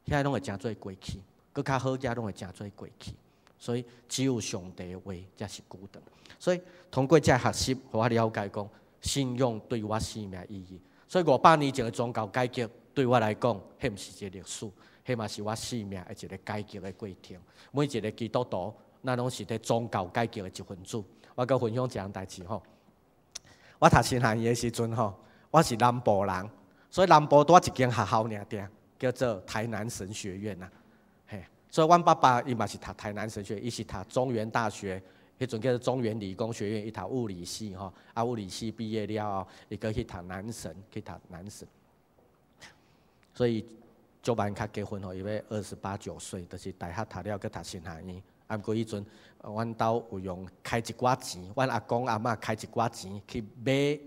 遐攏會成做過去，閣較好額攏會成做過去。所以只有上帝的話才是久長。所以通過這學習，予我了解講信仰對我生命意義。所以500年前的宗教改革對我來講，彼毋是一個歷史，彼嘛是我生命的一個改革的過程。每一個基督徒，咱攏是佇宗教改革的一份子。我閣分享一項代誌吼。我讀神學院的時陣吼，我是南部人，所以南部佇一間學校爾定，叫做台南神學院啊。嘿，所以阮爸爸伊嘛是讀台南神學院，伊是讀中原大學，彼陣叫做中原理工學院，伊讀物理系吼。啊，物理系畢業了後，伊閣去讀南神，去讀南神。所以足晚較結婚吼，伊欲二十八九歲，就是大學讀了閣讀神學院。啊，毋過彼陣，阮兜有用開一寡錢，阮阿公阿嬤開一寡錢去買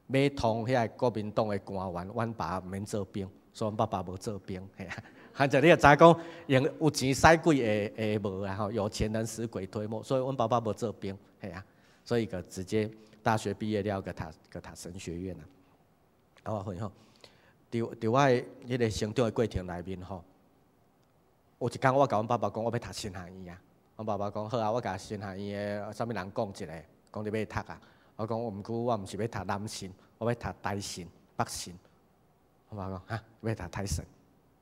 買通遐個國民黨的官員，阮爸毋免做兵，所以阮爸爸無做兵。嘿啊，反正你也知講，用有錢使鬼會會無啊吼，有錢能使鬼推磨，所以阮爸爸無做兵，嘿啊，所以就直接大學畢業了，閣讀閣讀神學院啊。啊，我分享，佇我的彼個成長的過程內面吼，有一工我共阮爸爸講，我欲讀神學院啊。阮爸爸講好啊，我共神學院的啥物人講一下，講你欲讀啊。我講毋過我毋是欲讀南神，我欲讀台神、北神。阮爸爸講哈，欲讀台神，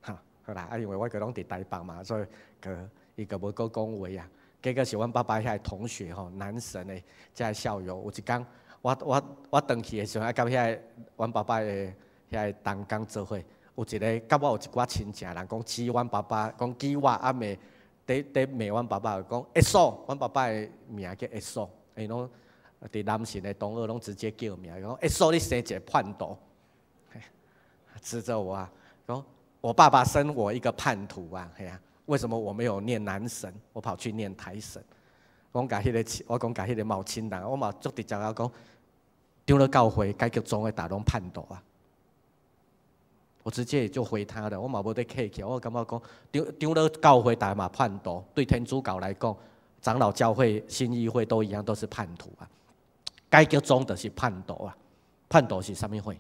哈好啦。啊，因為我閣攏佇台北嘛，所以閣伊閣無閣講話啊。結果是阮爸爸遐個同學吼，南神的遮个校友，有一工我轉去的時陣，啊，佮遐个阮爸爸的遐個同工做伙，有一个佮我有一寡親情人講指阮爸爸，講指我啊罵。佇佇罵阮爸爸，講會嫂，阮爸爸的名叫會嫂，𪜶攏佇南神的同學攏直接叫名，講會嫂你生一個叛徒，指著我啊，講我爸爸生我一個叛徒啊，嘿啊，為什麼我沒有念南神，我跑去念台神？講共彼个，我講共彼个嘛有親人，我嘛足直接仔講，長老教會改革宗的逐攏叛徒啊。我直接就回他了，我嘛無佇客氣，我感覺講長長老教會逐嘛叛徒，對天主教來講，長老教會、信義會都一樣，都是叛徒啊。改革宗就是叛徒啊，叛徒是啥物貨？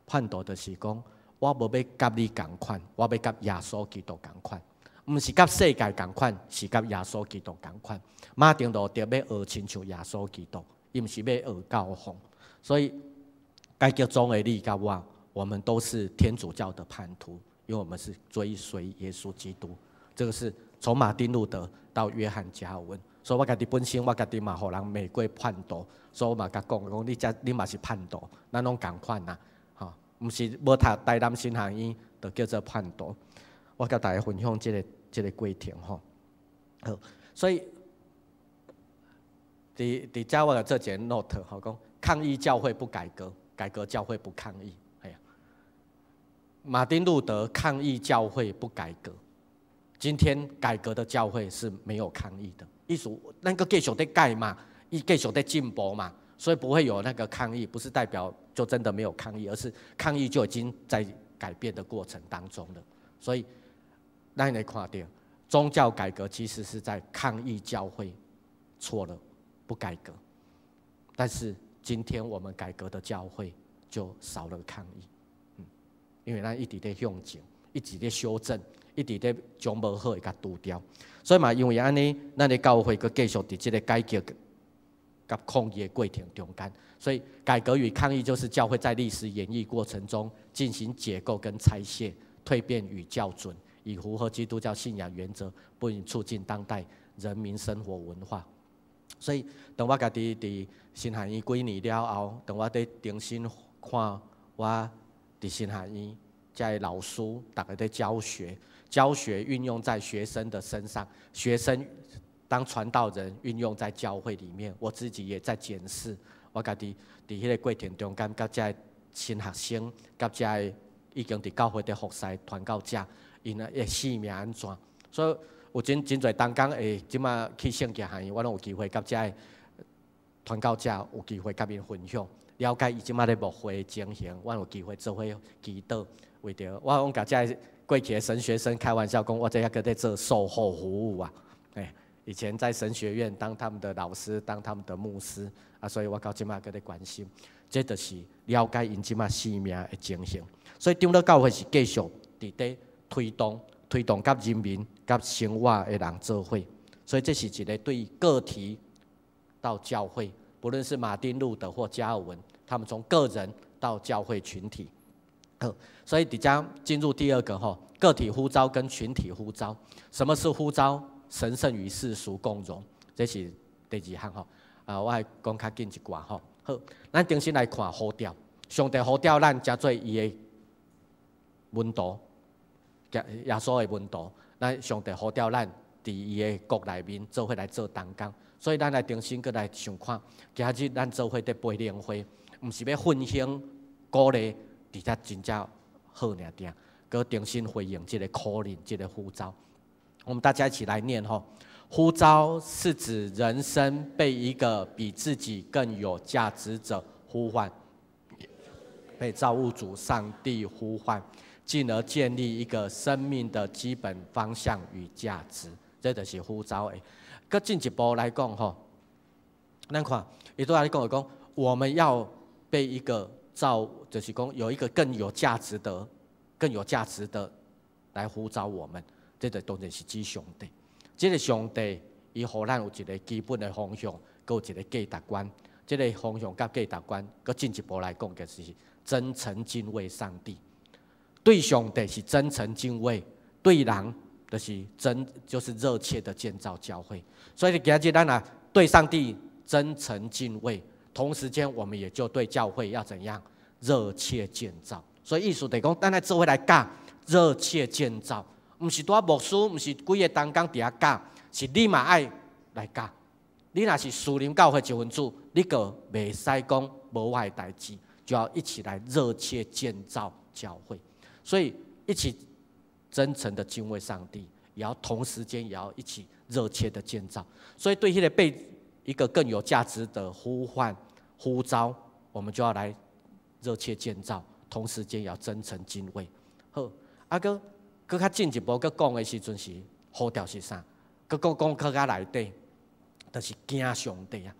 叛徒就是講，我無欲佮你仝款，我欲佮耶穌基督仝款，毋是佮世界仝款，是佮耶穌基督仝款。馬丁路德欲學親像耶穌基督，伊毋是欲學教皇，所以。改革宗的你佮我，我們都是天主教的叛徒，因為我們是追隨耶穌基督。這個是從馬丁路德到約翰加爾文，所以我家己本身我家己嘛予人罵過叛徒，所以我嘛共講講你這你嘛是叛徒，咱攏仝款啦，吼，毋是無讀台南神學院就叫做叛徒。我共大家分享這個過程吼。好，所以佇佇遮我來做一個 note 吼，講抗議教會不改革。改革教會不抗議，哎呀，馬丁路德抗議教會不改革，今天改革的教會是沒有抗議的，意思那個繼續在改嘛，伊繼續在進步嘛，所以不會有那個抗議，不是代表就真的沒有抗議，而是抗議就已經在改變的過程當中了。所以，咱來看著宗教改革其實是在抗議教會錯了，不改革。但是今天我們改革的教會就少了抗議，因為咱一直在向前，一直在修正，一直在將無好的共除掉。所以嘛，因為按呢，咱的教會閣繼續佇這個改革佮抗議的過程中間。所以改革與抗議就是教會在歷史演繹過程中進行解構跟拆卸、蛻變與校準，以符合基督教信仰原則，不僅促進當代人民生活文化。所以，當我家己佇神學院幾年了後，當我佇重新看我佇神學院遮的老師，逐家佇教學，教學運用在學生的身上，學生當傳道人運用在教會裡面，我自己也在檢視我家己佇彼個過程中間，佮遮的新學生，佮遮的已經佇教會佇服侍傳教者，𪜶的生命按怎？所以有真真濟同工會這馬去聖經學院，我攏有機會佮遮的傳教者有機會佮𪜶分享，了解伊這馬咧牧會的情形，我有機會做伙祈禱，為著我攏共遮過去的神學生開玩笑講，我這猶閣咧做售後服務啊，欸，以前在神學院當他們的老師，當他們的牧師啊，所以我到這馬閣咧關心，這就是了解𪜶這馬生命的情形。所以長老教會是繼續佇咧推動、推動佮人民、佮生活的人做伙，所以這是一個對個體到教會，不論是馬丁路德或加爾文，他們從個人到教會群體。好，所以佇遮進入第二個吼，個體呼召跟群體呼召。什麼是呼召？神聖與世俗共融，這是第二項吼。啊，我來講較緊一寡吼。好，咱重新來看呼召，上帝呼召咱成做伊的門徒，耶穌的門徒。咱上帝呼召咱佇伊的國內面做伙來做同工，所以咱來重新閣來想看，今日咱做伙佇培靈會，毋是欲奮興鼓勵，佇遮真正好爾定，閣重新回應這個 calling，這個呼召。我們大家一起來念吼，呼召是指人生被一個比自己更有價值者呼喚，被造物主上帝呼喚，進而建立一個生命的基本方向與價值，這就是呼召的。閣進一步來講吼，咱看，伊拄仔咧講講，我們要被一個造，就是講有一個更有價值的、更有價值的來呼召我們。這個當然是指上帝。這個上帝，伊予咱有一個基本的方向，閣有一個價值觀。這個方向佮價值觀，閣進一步來講，就是真誠敬畏上帝。對上帝是真誠敬畏，對人就是真，就是熱切的建造教會。所以今日咱若對上帝真誠敬畏，同時間我們也就對教會要怎樣熱切建造。所以意思就是講，咱來做伙來教熱切建造，毋是單牧師，毋是幾个同工佇遐教，是你嘛愛來教。你若是士林教會一份子，你閣袂使講無我的代誌，就要一起來熱切建造教會。所以一起真誠的敬畏上帝，也要同時間也要一起熱切的建造。所以對彼個被一個更有價值的呼喚呼召，我們就要來熱切建造，同時間也要真誠敬畏。好，啊，閣閣較進一步，閣講的時陣是呼召是啥？閣講講閣較內底，就是驚上帝啊。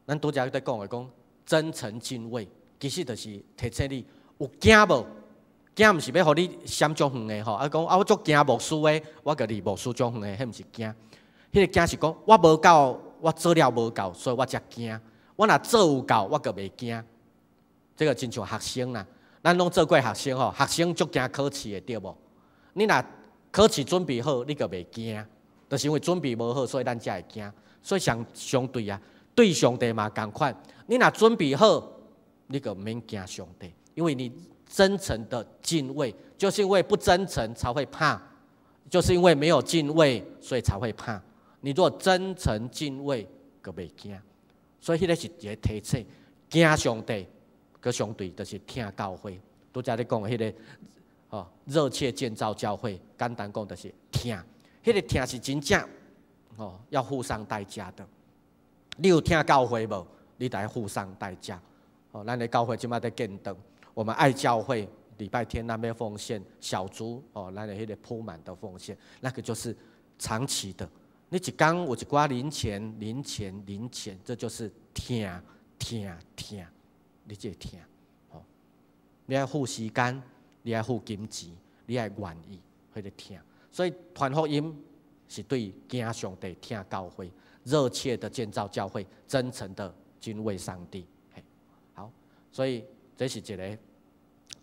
咱拄才佇講的講真誠敬畏，其實就是提醒你有驚無？驚毋是欲予你閃足遠的吼，啊講啊我足驚牧師的，我閣離牧師足遠的，彼毋是驚。彼個驚是講我無夠，我做了無夠，所以我才驚。我若做有夠，我閣袂驚。這個親像學生啦，咱攏做過學生吼，學生足驚考試的對無？你若考試準備好，你閣袂驚，就是因為準備無好，所以咱才會驚。所以相相對啊，對上帝嘛仝款。你若準備好，你閣毋免驚上帝，因為你真誠的敬畏，就是因為不真誠才會怕，就是因為沒有敬畏，所以才會怕。你若真誠敬畏，閣袂驚。所以彼個是一個提醒，驚上帝，閣相對就是疼教會。拄才咧講的彼個，吼，熱切建造教會，簡單講就是疼疼，彼个疼是真正哦，要付上代價的。你有疼教會無？你得付上代價。哦，咱的教會這擺佇建堂，我們愛教會，禮拜天那邊奉獻小豬哦，咱的彼個鋪滿的奉獻，那個就是長期的。你一工有一寡零錢、零錢、零錢，這就是疼疼疼，你這個疼，哦，你愛付時間，你愛付金錢，你愛願意彼個疼。所以傳福音是對驚上帝、疼教會、熱切的建造教會、真誠的敬畏上帝。好，所以這是一個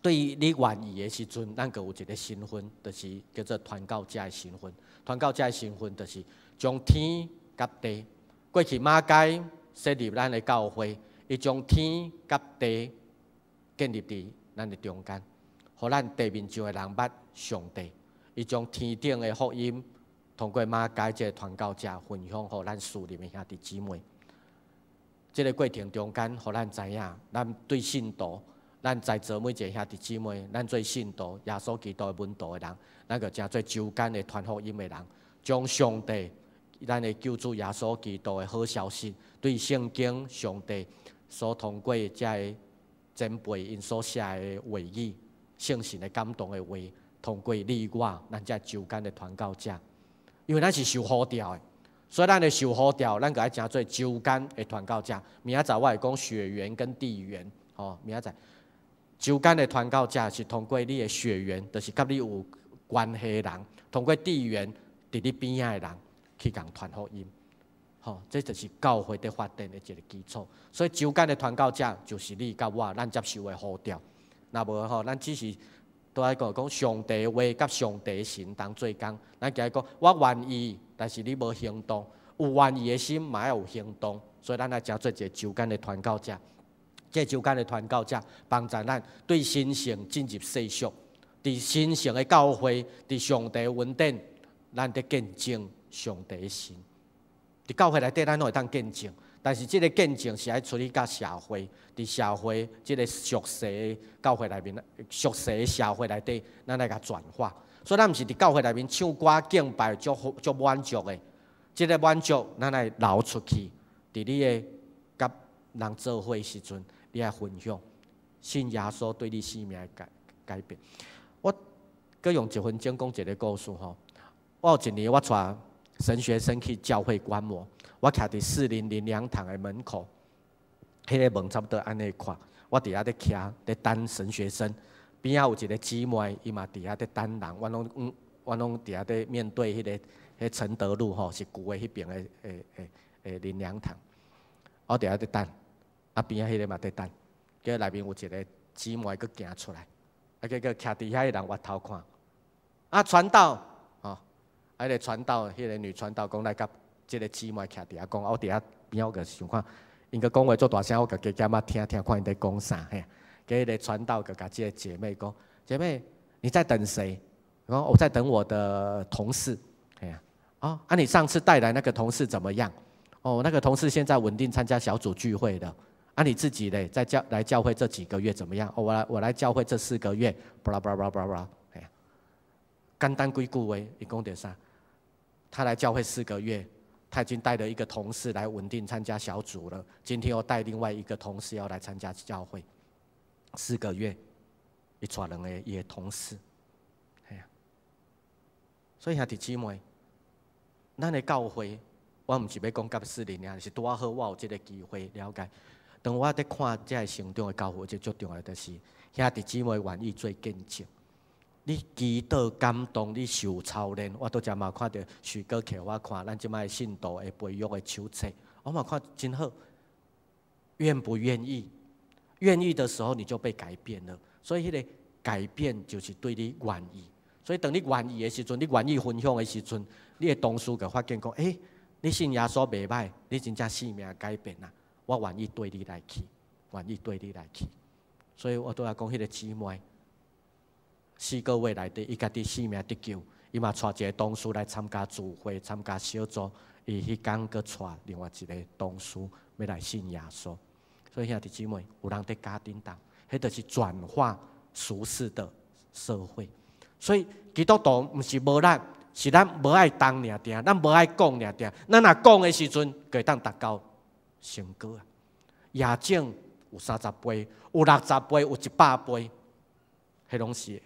對於你願意的時陣，咱閣有一個身份，就是叫做傳教者的身份。傳教者的身份就是將天佮地，過去馬偕設立咱的教會，伊將天佮地建立佇咱的中間，予咱地面上的人捌上帝。伊將天頂的福音通過馬偕這个傳教者分享予咱屬靈的兄弟姊妹。這个過程中間，予咱知影，咱對信徒，咱在座每一个兄弟姊妹，咱做信徒，耶穌基督的門徒的人，咱就成做周間的傳福音的人，將上帝、咱的救主耶穌基督的好消息，對聖經上帝所通過這个前輩𪜶所寫的話語、聖神的感動的話，通過你我，咱這周間的傳教者，因為咱是受呼召的，所以咱的受呼召，咱就愛成做周間的傳教者。明仔載我會講血緣跟地緣，吼，明仔載周間的傳教者是通過你的血緣，就是佮你有關係的人，通過地緣佇你邊仔的人去共傳福音，吼，這就是教會佇發展的一個基礎。所以周間的傳教者就是你佮我，咱接受的呼召。若無吼，咱只是都愛講講上帝話佮上帝神同做工。咱今日講我願意，但是你無行動，有願意的心嘛愛有行動，所以咱愛成做一個周間的傳教者。這周間的傳教者幫助咱對神聖進入世俗，佇神聖的教會，佇上帝恩典，咱佇見證上帝的神。佇教會內底，咱攏會當見證，但是這个見證是愛出去佮社會，佇社會這个俗世的教會內面，俗世的社會內底，咱來共轉化。所以咱毋是佇教會內面唱歌敬拜足足滿足的，這个滿足咱愛流出去，佇你的佮人做伙時陣，你愛分享信耶穌對你生命的改改變。我閣用一分鐘講一个故事吼。我有一年我帶神學生去教會觀摩，我徛佇士林靈糧堂的門口，彼个門差不多按呢寬，我佇遐咧徛咧等神學生，邊仔有一个姊妹，伊嘛佇遐咧等人，我攏佇遐咧面對彼个彼承德路吼，是舊的彼爿的的的的靈糧堂，我佇遐咧等，啊邊仔彼个嘛佇等，結果內面有一个姊妹閣行出來，啊結果徛佇遐的人回頭看，啊傳道，吼，啊彼个傳道，彼个女傳道講來佮這个姊妹徛佇遐講，我佇遐邊仔我就想看，𪜶閣講話足大聲，我就加減仔聽聽看𪜶佇講啥嘿。結果彼個傳道就共這个姐妹講：姐妹，你在等誰？我講我在等我的同事。嘿啊，哦，啊你上次帶來那個同事怎麼樣？哦，那個同事現在穩定參加小組聚會了。啊你自己咧，在教來教會這幾個月怎麼樣？哦，我來教會這4個月，blah blah blah blah blah，嘿啊，簡單幾句話，伊講著啥？他來教會四個月，他已經帶了一個同事來穩定參加小組了。今天又帶另外一個同事要來參加教會，四個月，伊帶兩個伊的同事，嘿啊。所以兄弟姊妹，咱的教會，我毋是欲講佮士林爾，是拄仔好我有這个機會了解。當我佇看這个成長的教會，這足重要就是兄弟姊妹願意做見證。你祈禱感動，你受操練，我拄才嘛看著許哥摕我看，咱這擺信徒的培育的手冊，我嘛看真好。願不願意？願意的時候你就被改變了。所以彼个改變就是對你願意。所以當你願意的時陣，你願意分享的時陣，你的同事就發現講：欸，你信耶穌袂歹，你真正生命改變啦。我願意綴你來去，願意綴你來去。所以我拄仔講彼个姊妹，4個月內底，伊家己生命得救，伊嘛帶一个同事來參加聚會、參加小組。伊彼工閣帶另外一個同事欲來信耶穌。所以兄弟姊妹，有人佇加叮當，彼就是轉化俗世的社會。所以基督徒毋是無力，是咱無愛動爾爾，咱無愛講爾爾。咱若講的時陣，就會當達到成果啊。夜種有30倍，有60倍，有100倍，彼攏是，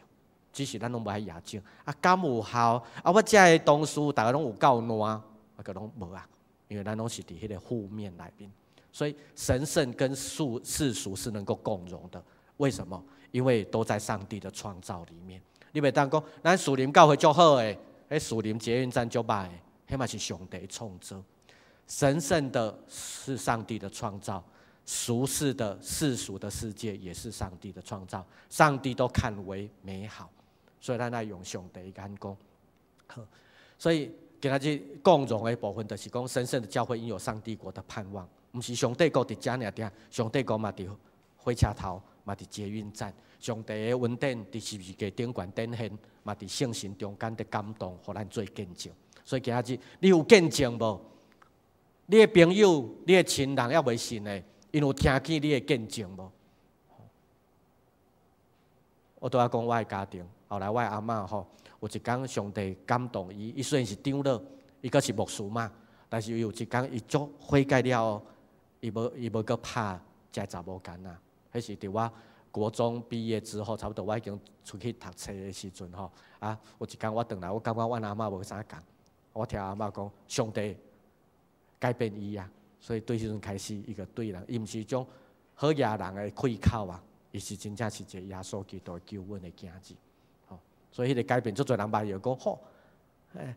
只是咱攏無愛夜種。啊，敢有效？啊，我遮的同事逐个攏有夠爛，啊，閣攏無啊，因為咱攏是佇彼個負面內面。所以神聖跟世俗是能夠共融的。為什麼？因為都在上帝的創造裡面。你袂當講，咱樹林教會足好的，彼樹林捷運站足歹的，彼嘛是上帝創造。神聖的是上帝的創造，俗世的世俗的世界也是上帝的創造，上帝都看為美好，所以咱愛用上帝眼光。好，所以今仔日共融的部分，就是講神聖的教會應有上帝國的盼望，毋是上帝國佇遮爾爾，上帝國嘛佇火車頭，嘛佇捷運站，上帝的恩典佇十字架頂懸展現，嘛佇聖神中間的感動，予咱做見證。所以今仔日你有見證無？你的朋友、你的親人猶未信的，𪜶有聽見你的見證無？我拄仔講我的家庭，後來我的阿嬤吼，有一工上帝感動伊，伊雖然是長老，伊閣是牧師嘛，但是伊有一工伊足悔改了後，伊無閣拍這查某囡仔。彼是佇我國中畢業之後，差不多我已經出去讀冊的時陣吼。啊，有一工我轉來，我感覺阮阿嬤無啥仝，我聽阿嬤講，上帝改變伊啊，所以對彼陣開始，伊就對人，伊毋是種好野人的開口啊，伊是真正是一個耶穌基督救阮的囝兒。吼，所以彼個改變，足濟人捌伊講，吼，欸，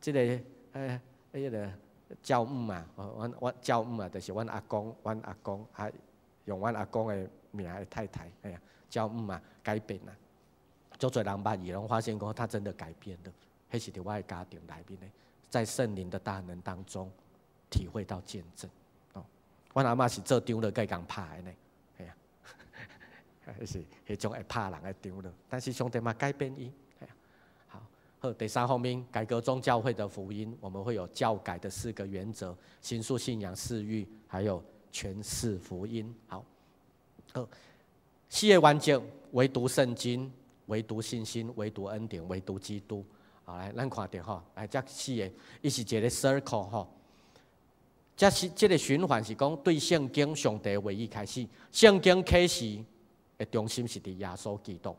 這個，欸，彼個教母啊，阮教母啊，就是阮阿公，阮阿公啊，用阮阿公的名的太太，哎呀，教母啊，改變啊，足濟人捌伊，攏發現講他真的改變了，彼是佇我的家庭內面的，在聖靈的大能當中體會到見證。哦，阮阿嬤是做長老，閣會共拍的呢，嘿啊，彼是彼種會拍人的長老，但是上帝嘛改變伊。好，好，第三方面，改革宗教會的福音，我們會有教改的四個原則：形塑信仰、四諭，還有詮釋福音。好，好，四個原則：唯獨聖經、唯獨信心、唯獨恩典、唯獨基督。好，來，咱看著吼，來，這四個，伊是一個 circle 吼。這是這個循環是講對聖經上帝話語開始，聖經啟示的中心是佇耶穌基督，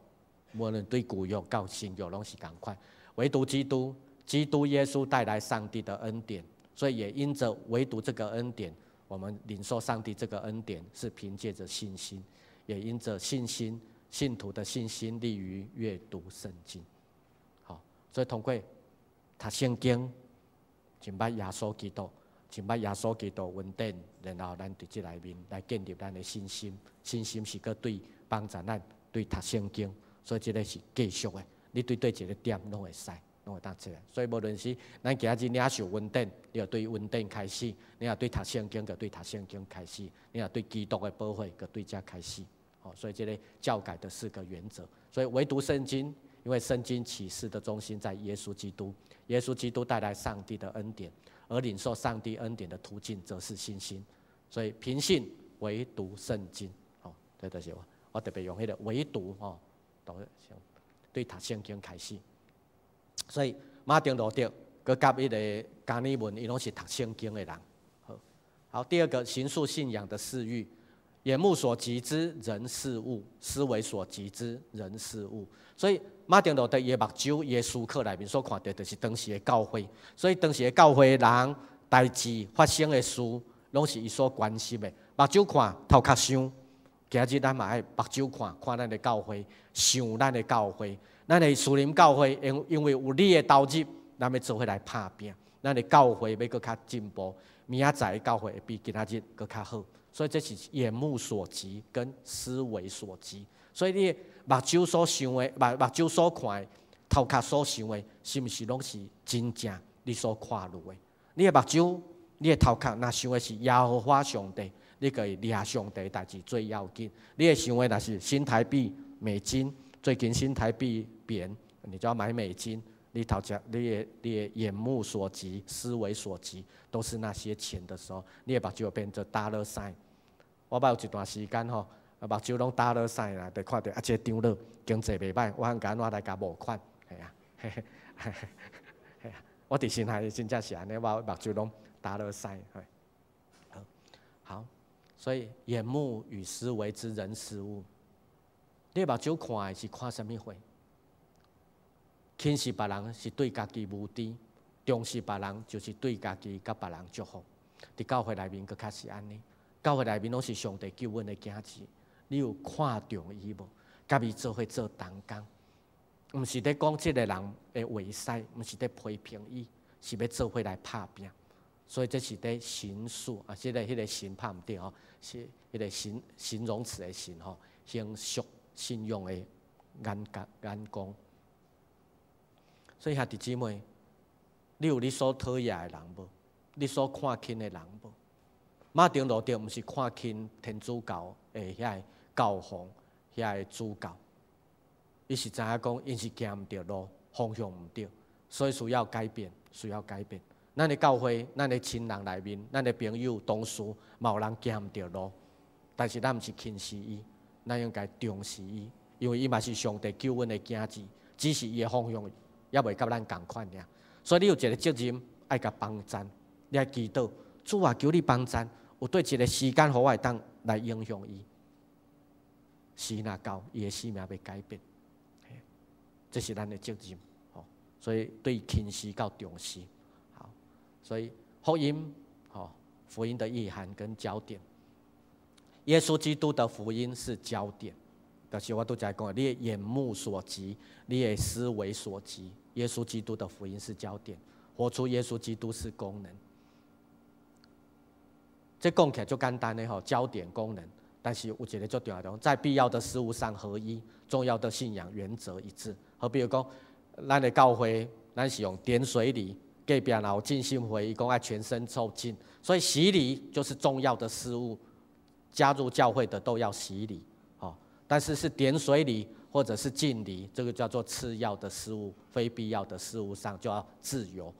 無論對舊約到新約攏是仝款。唯獨基督，基督耶穌帶來上帝的恩典，所以也因着唯獨這個恩典，我們領受上帝這個恩典是憑借着信心，也因着信心，信徒的信心立於閱讀聖經。好，所以通過讀聖經，認捌耶穌基督，認捌耶穌基督恩典，然後咱佇這內面來建立咱的信心，信心是閣對幫助咱對讀聖經，所以這個是繼續的。你對佗一個點攏會使，攏會當做。所以無論是咱今仔日領受恩典，你就對恩典開始；你若對讀聖經，就對讀聖經開始；你若對基督的寶血，就對這開始。好，所以這個教改的四個原則。所以唯獨聖經，因為聖經啟示的中心在耶穌基督，耶穌基督帶來上帝的恩典，而領受上帝恩典的途徑則是信心。所以憑信唯獨聖經。好，這就是我，我特別用彼個唯獨吼，都對讀聖經開始。所以馬丁路德閣佮彼個加爾文，伊攏是讀聖經的人。好，好，第二個形塑信仰的四諭，眼目所及之人事物，思維所及之人事物。所以馬丁路德伊的目睭，伊的思考內面所看著，就是當時的教會。所以當時的教會人代誌發生的事，攏是伊所關心的。目睭看，頭殼想。今日咱嘛愛目睭看，看咱的教會，想咱的教會，咱的樹林教會，因為有你的投入，咱欲做伙來拍拚。咱的教會欲閣較進步，明仔載的教會會比今仔日閣較好。所以這是眼目所及跟思維所及。所以你目睭所想的，目睭所看的，頭殼所想的，是毋是攏是真正你所看到的？你的目睭，你的頭殼，若想的是耶和華上帝，你就會掠上帝代誌最要緊。你會想的若是新台幣、美金，最近新台幣貶，你就要買美金。你頭前，你的眼目所及、思維所及，都是那些錢的時候，你的目睭會變做 dollar sign。我捌有一段時間吼，目睭攏 dollar sign 啦，就看著啊，這個長老經濟袂䆀，我通共按怎來共募款，係啊。我佇神學真正是按呢，我目睭攏 dollar sign。好，所以眼目與思維之人事物，你目睭看的是看啥物貨？輕視別人是對家己無知，重視別人就是對家己佮別人祝福。佇教會內面閣較是按呢，教會內面攏是上帝救阮的囝兒，你有看重伊無？佮伊做伙做同工，毋是咧講這个人的壞勢，毋是咧批評伊，是欲做伙來拍拚。所以這是咧形塑啊，這个彼个形拍毋對吼，是彼个形形容詞的形吼，形塑信仰的眼角眼光。所以兄弟姊妹，你有你所討厭的人無？你所看輕的人無？馬丁路德毋是看輕天主教的遐个教皇、遐個主教，伊是知影講，𪜶是行毋著路，方向毋對，所以需要改變，需要改變。咱的教會、咱的親人內面、咱的朋友、同事，嘛有人行毋著路，但是咱毋是輕視伊，咱應該重視伊，因為伊嘛是上帝救阮的囝兒，只是伊的方向猶未佮咱仝款爾。所以你有一个責任愛共幫贊，你愛祈禱，主啊，求你幫贊，有對一个時間，予我會當來影響伊。時若到，伊的生命欲改變，這是咱的責任。所以對輕視到重視，好，所以福音，吼，福音的意涵跟焦點，耶穌基督的福音是焦點。就是我拄才講，你的眼目所及，你的思維所及，耶穌基督的福音是焦點，活出耶穌基督是功能。這講起來足簡單的吼，焦點功能，但是有一个足重要的，在必要的事物上合一，重要的信仰原則一致。好比如講，咱的教會，咱是用點水禮，隔壁若有浸信會，伊講愛全身受浸，所以洗禮就是重要的事物，加入教會的都要洗禮，哦，但是是點水禮或者是浸禮，這個叫做次要的事物，非必要的事物上就要自由。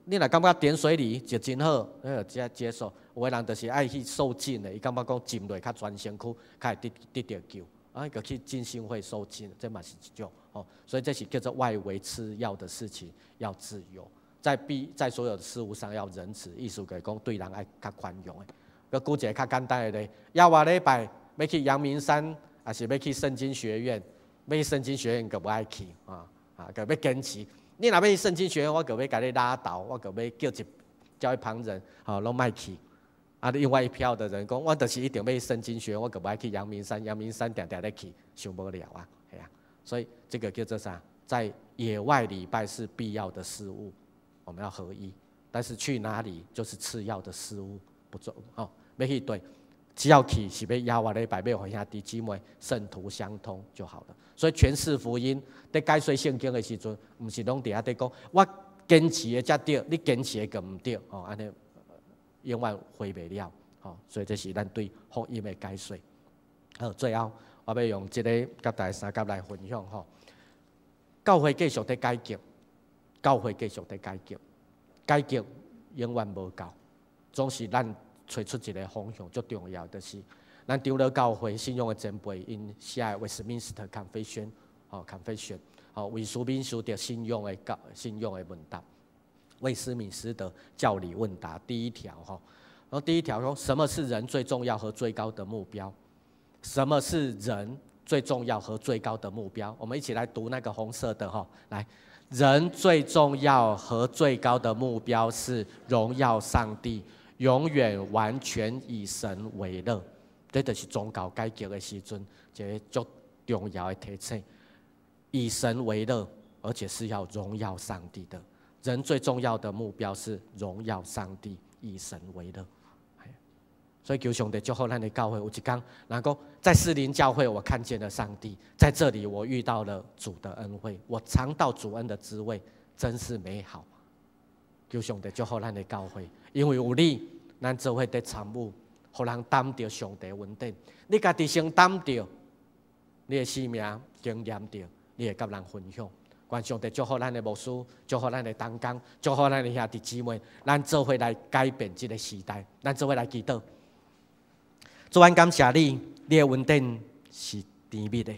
你若感覺點水禮就真好，你就接接受。有的人就是愛去受浸的，伊感覺講浸落較全身軀，較會得得著救，啊，就去浸信會受浸，這嘛是一種哦。所以這是叫做外圍次要的事情，要自由，在必在所有的事物上要仁慈，意思就是講對人愛較寬容的。閣舉一个較簡單的例，猶外禮拜欲去陽明山，抑是欲去聖經學院？欲去聖經學院，閣無愛去啊啊，閣欲堅持。你若欲去聖經學院，我閣欲共你拉倒，我閣欲叫一叫一幫人，吼，攏莫去。啊，另外一票的人講，我就是一定欲去聖經學院，我閣無愛去陽明山，陽明山定定咧去，傷無聊啊，係啊。所以這個叫做啥？在野外禮拜是必要的事物，我們要合一。但是去哪裡就是次要的事物，不重哦。欲去對，只要去是欲野外禮拜，欲予兄弟姊妹聖徒相通就好了。所以詮釋福音，佇解說聖經的時陣，毋是攏佇遐佇講，我堅持的才對，你堅持的閣毋對，哦，按呢永遠回袂了，吼。所以這是咱對福音的解說。好，最後我欲用這个佮大家相佮來分享吼。教會繼續佇改革，教會繼續佇改革，改革永遠無夠，總是咱揣出一个方向，足重要，就是咱長老教會信仰的前輩，𪜶寫的 Westminster Confession，吼 Confession，吼威斯敏斯特信仰的教信仰的問答，威斯敏斯特教理問答第一條吼，然後第一條說，什麼是人最重要和最高的目標？什麼是人最重要和最高的目標？我們一起來讀那個紅色的哈，來，人最重要和最高的目標是榮耀上帝，永遠完全以神為樂。這就是宗教改革的時陣，一个足重要的提醒。以神為樂，而且是要榮耀上帝的。人最重要的目標是榮耀上帝，以神為樂。所以求上帝祝福咱的教會，有一天，人講在士林教會，我看見了上帝，在這裡我遇到了主的恩惠，我嘗到主恩的滋味，真是美好。求上帝祝福咱的教會，因為有你，咱做伙佇參與，予人擔著上帝恩典。你家己先擔著，你的生命經驗著，你會佮人分享。願上帝祝福咱的牧師，祝福咱的同工，祝福咱的兄弟姊妹，咱做伙來改變這个時代，咱做伙來祈禱。主，阮感謝你，你的恩典是甜蜜的，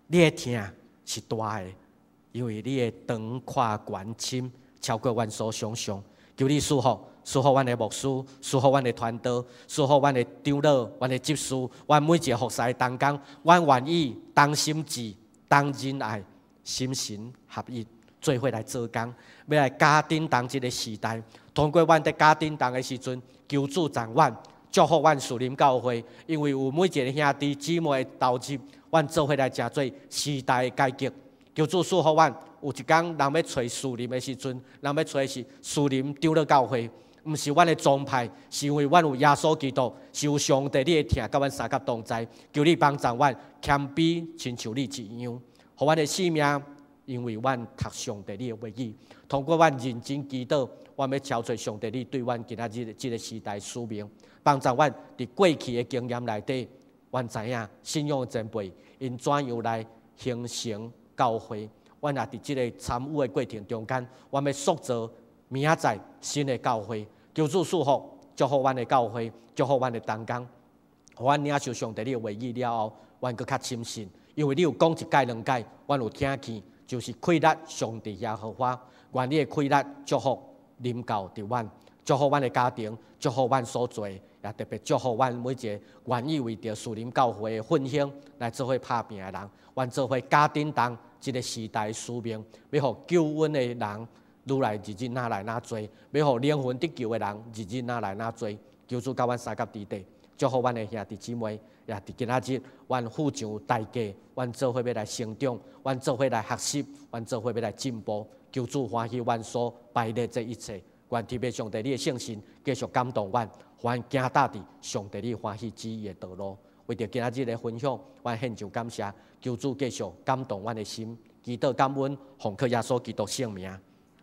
你的疼是大的，因为你的长阔悬深超过阮所想象。求你赐福，赐福阮的牧师，赐福阮的传道，赐福阮的长老，阮的执事，阮每一个服侍的同工，阮愿意同心志、同仁爱、心神合一，做伙来做工，欲来加震动这个时代。通过阮伫加震动的时阵，求主赞阮，祝福阮树林教会，因为有每一个兄弟姊妹的投入，阮做伙来成做时代的改革。求主赐福阮，有一天人欲揣树林的时阵，人欲揣的是树林长老教会，毋是阮的宗派，是因为阮有耶稣基督，是有上帝你的疼，佮阮相佮同在。求你帮助阮谦卑，亲像你一样，予阮的生命，因为阮读上帝你的话语，通过阮认真祈祷，阮欲超出上帝你对阮今仔日这个时代使命，帮助阮伫过去的经验内底，阮知影信仰的前辈𪜶怎样来形成教会。阮也伫这个参与的过程中间，阮欲塑造明仔载新的教会。求主赐福，祝福阮的教会，祝福阮的同工，予阮领受上帝你的话语了后，阮阁较深信，因为你有讲一摆两摆，阮有听见，就是气力上帝耶和华，愿你的气力祝福临到伫阮，祝福阮的家庭，祝福阮所做，也特别祝福阮每一个愿意为著属灵教会的奋兴来做伙拍拼的人，阮做伙加震动这个时代的使命，欲予救恩的人愈来日日若来若济，欲予灵魂得救的人日日若来若济。求主佮阮相佮伫底，祝福阮的兄弟姊妹，也伫今仔日，阮付上代价，阮做伙欲来成长，阮做伙来学习，阮做伙欲来进步。求主欢喜阮所摆列这一切，愿天父上帝你的圣神继续感动阮，予阮行踏伫上帝你欢喜旨意的道路。为著今仔日的分享，阮献上感谢，求主继续感动阮的心，祈祷感恩，奉靠耶稣基督圣名，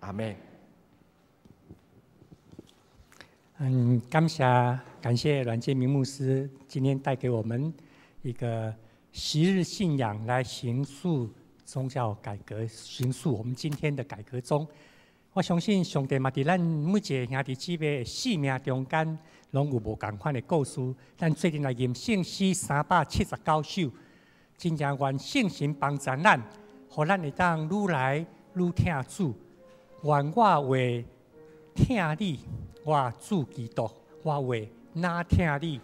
阿们。感谢阮建明牧师今天带给我们一个昔日信仰来形塑宗教改革，形塑我们今天的改革宗。我相信上帝嘛，伫咱每一个兄弟姊妹的生命中间，拢有无仝款的故事。咱做阵来吟圣诗379首，真正愿圣神帮助咱，予咱会当愈来愈疼主。愿我话疼你，我主基督，我话若疼你。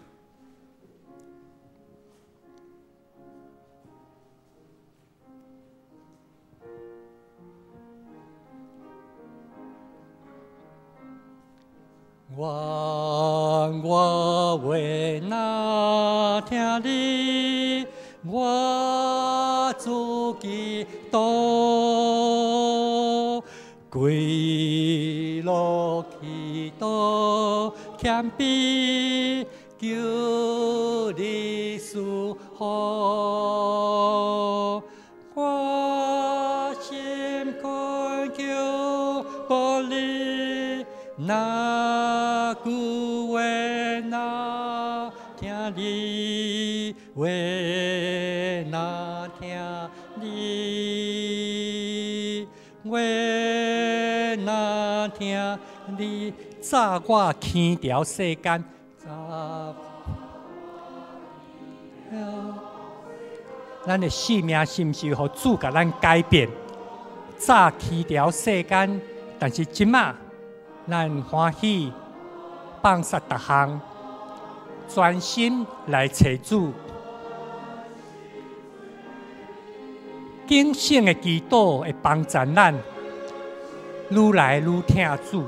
愿我话若疼你，我主基督，跪落祈祷，谦卑求你赐福。我心恳求无你，若句话若听你话，若听你话，若听你。早我轻调世间，早咱的生命是毋是予主共咱改变？早轻调世间，但是这马咱欢喜放下逐项，专心来揣主。警醒的祈祷会帮助咱愈来愈疼主。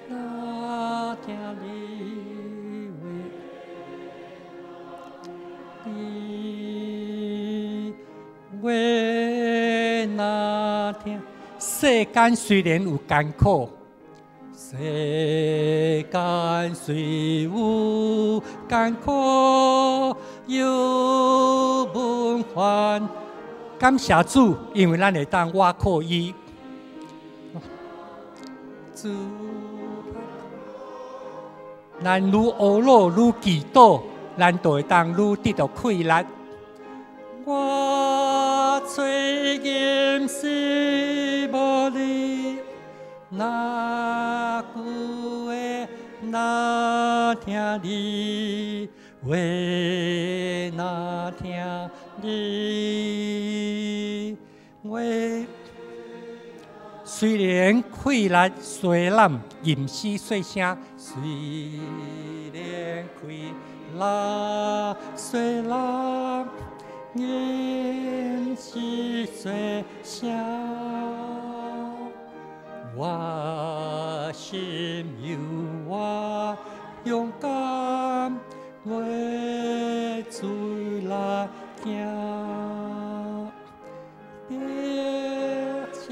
若听你话，你话若听。世间虽然有艰苦，世间虽有艰苦，有文化。感谢主，因为咱会当倚靠伊。主，咱愈学老愈祈祷，咱就会当愈得到气力。我找吟诗无你，若句话若听你话，話若疼你，話雖然氣力衰懶，吟詩細聲，雖然氣力衰懶，吟詩細聲，我心猶我勇敢，為主來行。別切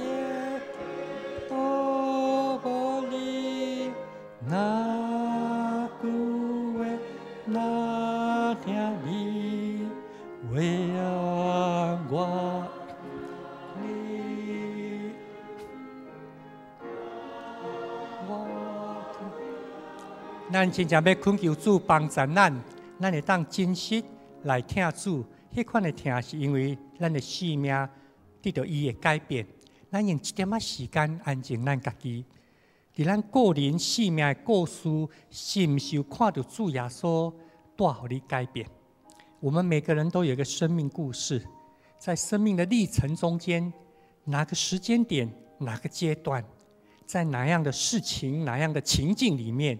都無你，若句話若疼你，話我你。我咱真正欲懇求主幫助咱，咱會當真實來疼主。彼款的疼是因為咱的生命得著伊的改變。咱用一點仔時間安靜咱家己，佇咱個人生命的故事，是毋是有看著主耶穌帶予你改變？我們每個人都有一個生命故事，在生命的歷程中間，哪個時間點、哪個階段，在哪樣的事情、哪樣的情境裡面，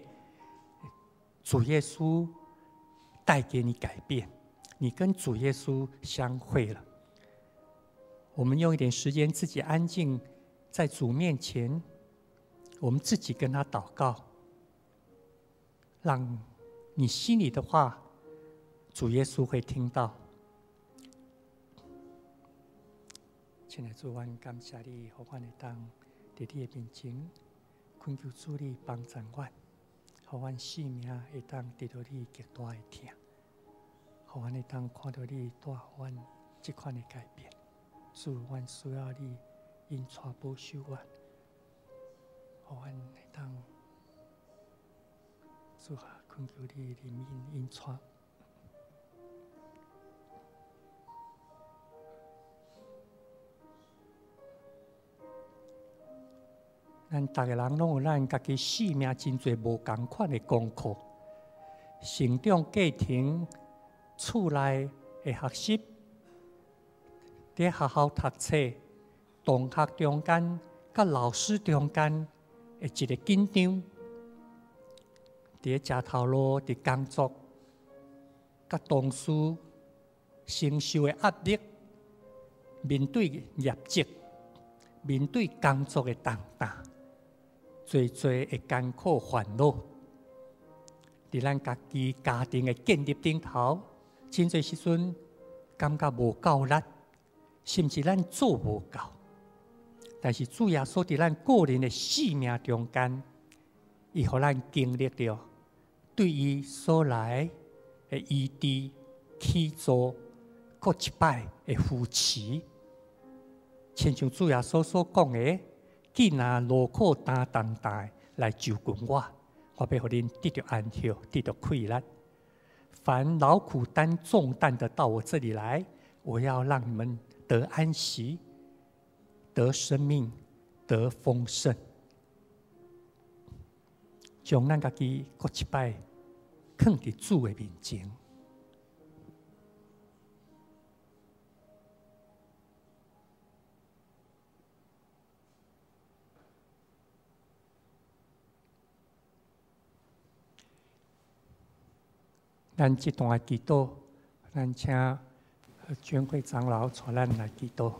主耶穌帶給你改變，你跟主耶穌相會了。我們用一點時間自己安靜在主面前，我們自己跟他禱告，讓你心裡的話，主耶穌會聽到。親愛的主，阮感謝你，予阮會當佇你的面前，懇求主你幫助阮，予阮生命會當得著你極大的疼，予阮會當看著你帶予阮這款的改變。主，阮需要你引帶保守阮，予阮會當主啊，懇求你憐憫引帶。咱逐個人攏有咱家己生命真濟無仝款的功課，成長過程、厝內的學習、佇學校讀冊、同學中間、佮老師中間的一个緊張，佇咧食頭路、佇工作、佮同事承受的壓力，面對業績、面對工作的重擔。濟濟的艱苦煩惱，佇咱家己家庭的建立頂頭，真濟時陣感覺無夠力，甚至咱做無夠。但是主耶穌佇咱個人的生命中間，伊予咱經歷著對伊所來的醫治、起訴，閣一擺的扶持。親像主耶穌所講的。既若勞苦擔重擔來就近我，我欲予恁得著安息，得著氣力。凡勞苦擔重擔的到我這裡來，我要讓你們得安息，得生命，得豐盛。將咱家己閣一擺囥佇主的面前。咱這段祈禱，咱請捐會長老帶咱來祈禱。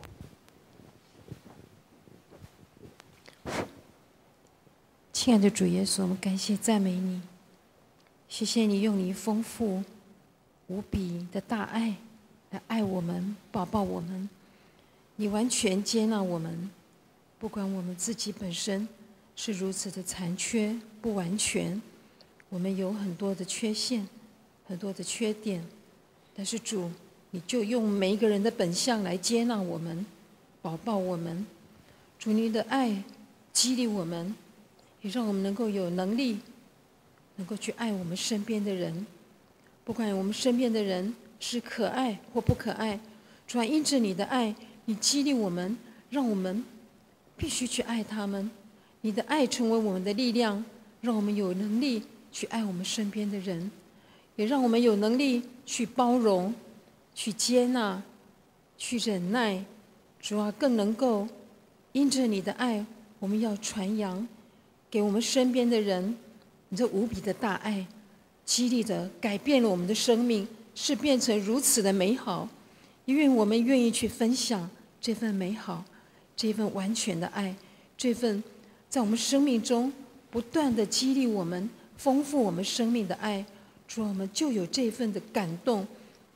親愛的主耶穌，我們感謝讚美你，謝謝你用你豐富無比的大愛來愛我們、保抱我們。你完全接納我們，不管我們自己本身是如此的殘缺、不完全，我們有很多的缺陷。很多的缺點，但是主，你就用每一個人的本相來接納我們，保抱我們。主，你的愛激勵我們，也讓我們能夠有能力，能夠去愛我們身邊的人，不管我們身邊的人是可愛或不可愛。主啊，因着你的愛，你激勵我們，讓我們必須去愛他們。你的愛成為我們的力量，讓我們有能力去愛我們身邊的人。也讓我們有能力去包容、去接納、去忍耐。主啊，更能夠因着你的愛，我們要傳揚給我們身邊的人，你這無比的大愛，激勵著改變了我們的生命，是變成如此的美好。因為我們願意去分享這份美好，這份完全的愛，這份在我們生命中不斷的激勵我們、豐富我們生命的愛。主，我們就有這份的感動，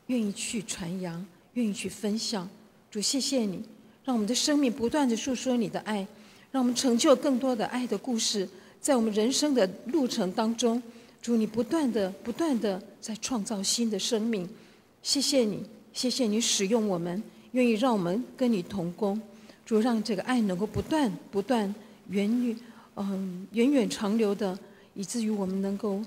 願意去傳揚，願意去分享。主，謝謝你，讓我們的生命不斷的訴說你的愛，讓我們成就更多的愛的故事，在我們人生的路程當中，主，你不斷的、不斷的在創造新的生命。謝謝你，謝謝你使用我們，願意讓我們跟你同工。主，讓這個愛能夠不斷、不斷源遠、源遠長流的，以至於我們能夠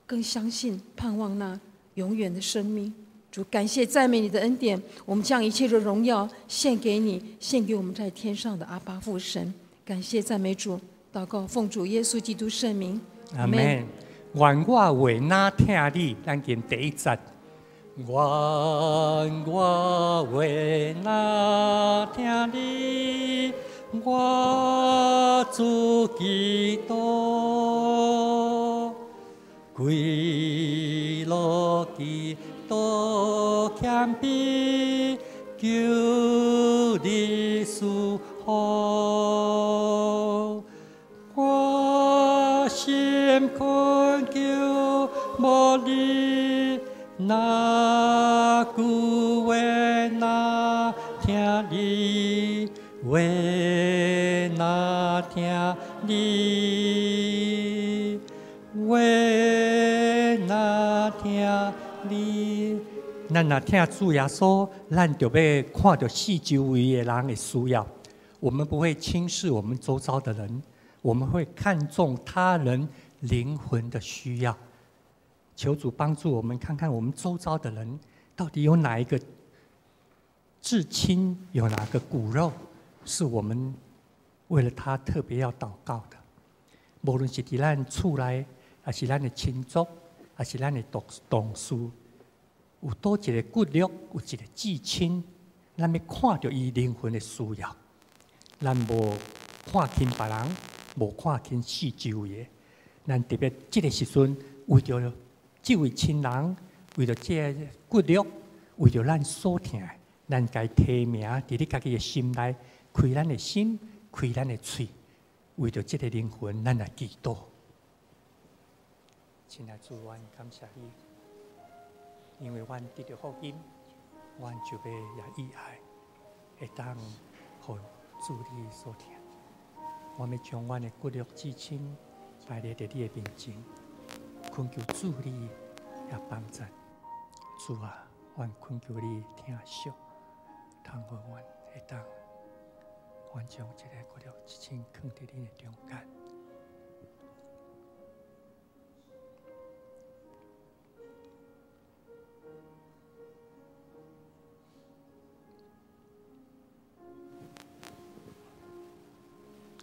更相信、盼望那永遠的生命。主，感謝讚美你的恩典，我們將一切的榮耀獻給你，獻給我們在天上的阿爸父神。感謝讚美主，禱告奉主耶穌基督聖名，阿門。願我話若疼你，咱今第一節。願我話若疼你，我主基督，歸落基督謙卑，求你賜福。我心懇求無你，若句話若疼你，話若疼你，話若疼你。咱若疼主耶穌，咱就欲看著四周圍的人的需要。我們不會輕視我們周遭的人，我們會看重他人靈魂的需要。求主幫助我們，看看我們周遭的人到底有哪一個至親，有哪個骨肉，是我們為了他特別要禱告的。無論是佇咱厝內，還是咱的親族，還是咱的同事，有佗一个骨肉，有一個至親，咱欲看著伊靈魂的需要。咱無看輕別人，無看輕四周圍的。咱特別這个時陣，為著這位親人，為著這个骨肉，為著咱所疼的，咱共伊提名，佇你家己的心內，開咱的心，開咱的喙，為著這个靈魂，咱來祈禱。親愛主，阮感謝你，因為阮得著福音，阮就欲也以愛會當予主你所疼。我欲將阮的骨肉至親擺佇你的面前，懇求主你也幫贊。主啊，阮懇求你疼惜，通予阮會當，阮將這個骨肉至親囥佇你的中間。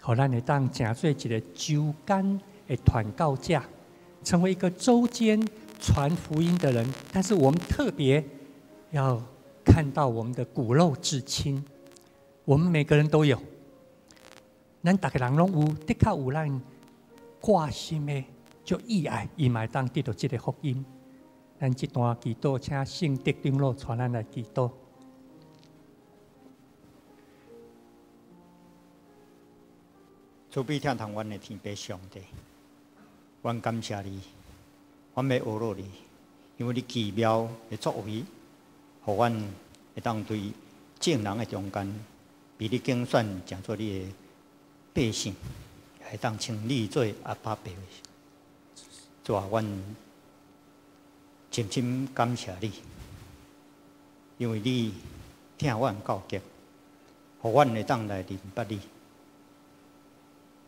予咱會當成做一个周間的傳教者，成為一個周間傳福音的人。但是我們特別要看到我們的骨肉至親，我們每個人都有，咱逐个人攏有，的確有咱掛心的，就意愛，伊嘛會當得到這个福音。咱這段祈禱，請聖德長老帶咱來祈禱。慈悲疼痛阮的天父上帝，阮感謝你，阮欲學落你，因為你奇妙的作為，予阮會當對眾人的中間，被你揀選成做你的百姓，會當稱你做阿爸父。主啊，阮深深感謝你，因為你疼阮到極，予阮會當來認捌你。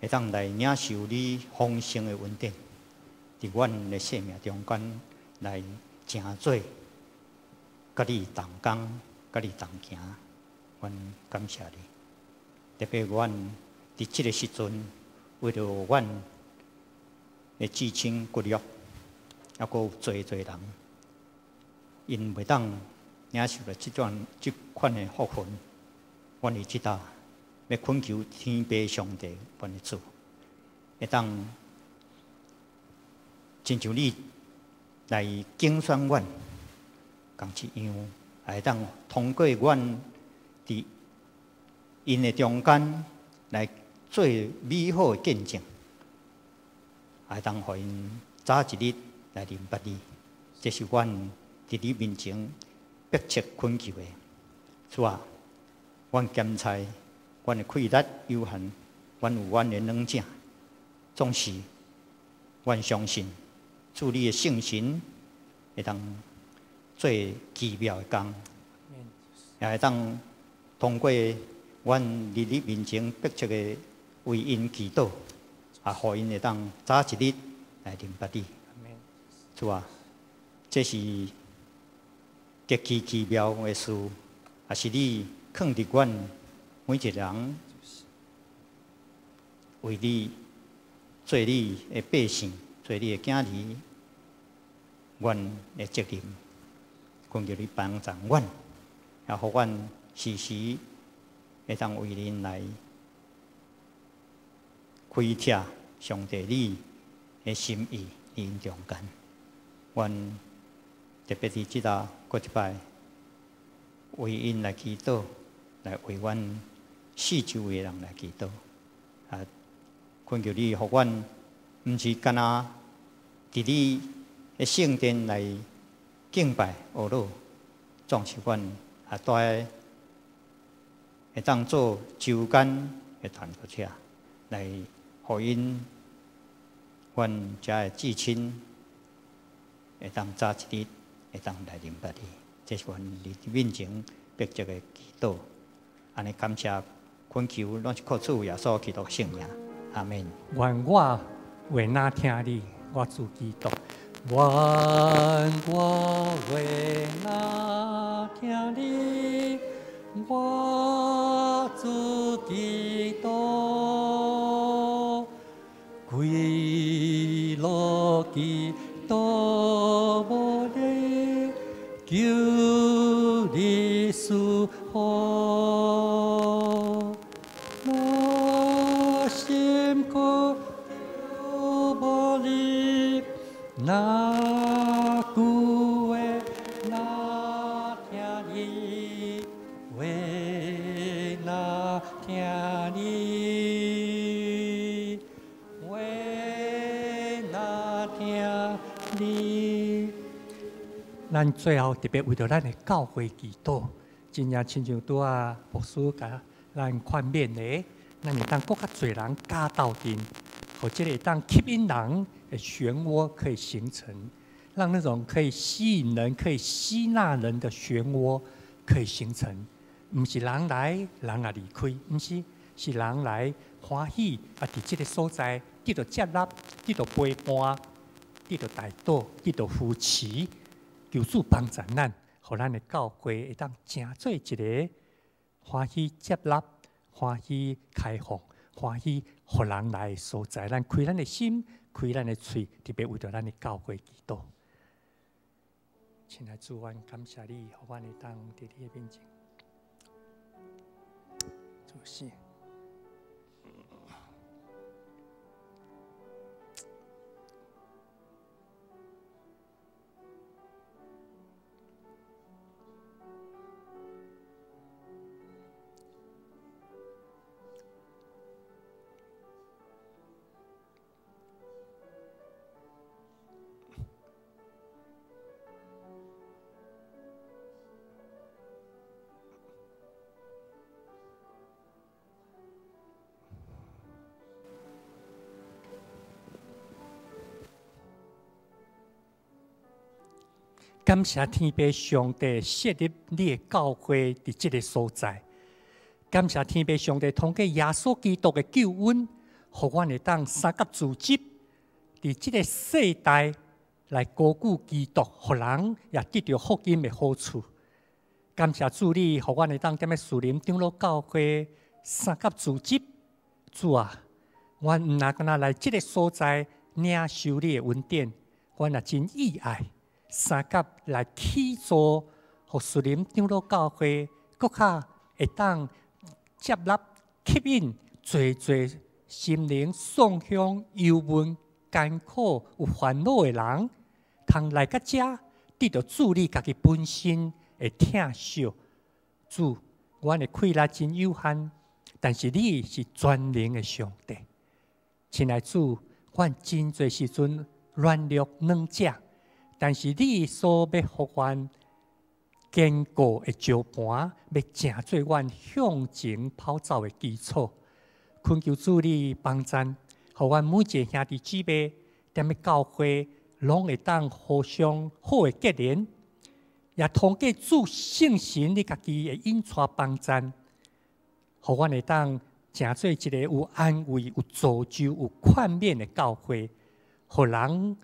會當來領受你豐盛的恩典，佇阮的生命中間來成做，佮你同工，佮你同行，阮感謝你。特別阮佇這个時陣，為著阮的至親骨肉，猶閣有濟濟人， 𪜶袂當領受著這款的福分。阮佇這搭欲懇求天父上帝，阮的主，會當親像你來揀選阮，仝一樣，也會當通過阮佇𪜶的中間來做美好的見證，也會當予𪜶早一日來認捌你。這是阮佇你面前迫切懇求的。主啊，阮鹹菜，阮的氣力有限，阮有阮的軟弱，總是阮相信主你的聖神會當做奇妙的工，也會當通過阮佇你面前迫切的為𪜶祈禱，也予𪜶會當早一日來認捌你。主啊，這是極其奇妙的事，也是你囥佇阮每一個人為你做你的百姓，做你的囝兒，阮的責任，懇求你幫助阮，也予阮時時會當為恁來開拓上帝你的心意佇𪜶中間。阮特別佇這搭閣一擺為𪜶來祈禱，來為阮四周圍的人來祈禱。啊，懇求你，予阮毋是干焦佇你的聖殿來敬拜阿樂，總是阮也蹛會當做周間的傳道者，來予𪜶阮遮的至親會當早一日會當來認捌你。這是阮佇你面前迫切的祈禱。按呢感謝懇求，攏是靠主耶穌基督聖名。阿們。願我話若聽你，我主基督。願我話若聽你，我主基督。歸落基督無禮，求你賜福。我心渴無你，若句話若聽你，話若聽你，話若聽你。咱最後特別為著咱的教會祈禱，真正親像拄仔牧師共咱勸勉的，咱會當閣較濟人加鬥陣，予這個會當吸引人的漩渦可以形成，讓那種可以吸引人、可以吸納人的漩渦可以形成。毋是人來人也離開，毋是，是人來歡喜啊！佇這個所在得到接納，得到陪伴，得到代禱，得到扶持。求主幫助咱，予咱的教會會當成做一個歡喜接納、歡喜開放、歡喜予人來的所在。咱開咱的心，開咱的喙，特別為著咱的教會祈禱。親愛主，阮感謝你，予阮會當佇你的面前。主是。感謝天父上帝設立你的教會佇這个所在。感謝天父上帝通過耶穌基督的救恩，予阮會當三甲組織，佇這个世代來高舉基督，予人也得著福音的好處。感謝主你，予阮會當踮咧樹林長老教會三甲組織。主啊，阮毋若干焦來這个所在領受你的恩典，阮也真意愛。相佮來起座，予樹林長老教會閣較會當接納吸引濟濟心靈喪鄉、憂悶、艱苦、有煩惱的人，通來到遮，得著主你家己本身的疼惜。主，阮的氣力真有限，但是你是全能的上帝。親愛主，阮真濟時陣軟弱軟弱，但是你所欲予阮堅固的石盤，欲成做阮向前跑走的基礎。懇求主你幫贊，予阮每一个兄弟姊妹，踮咧教會，攏會當互相好的結連，也通過主聖神你家己的引帶幫贊，予阮會當成做一个有安慰、有造就、有勸勉的教會，予人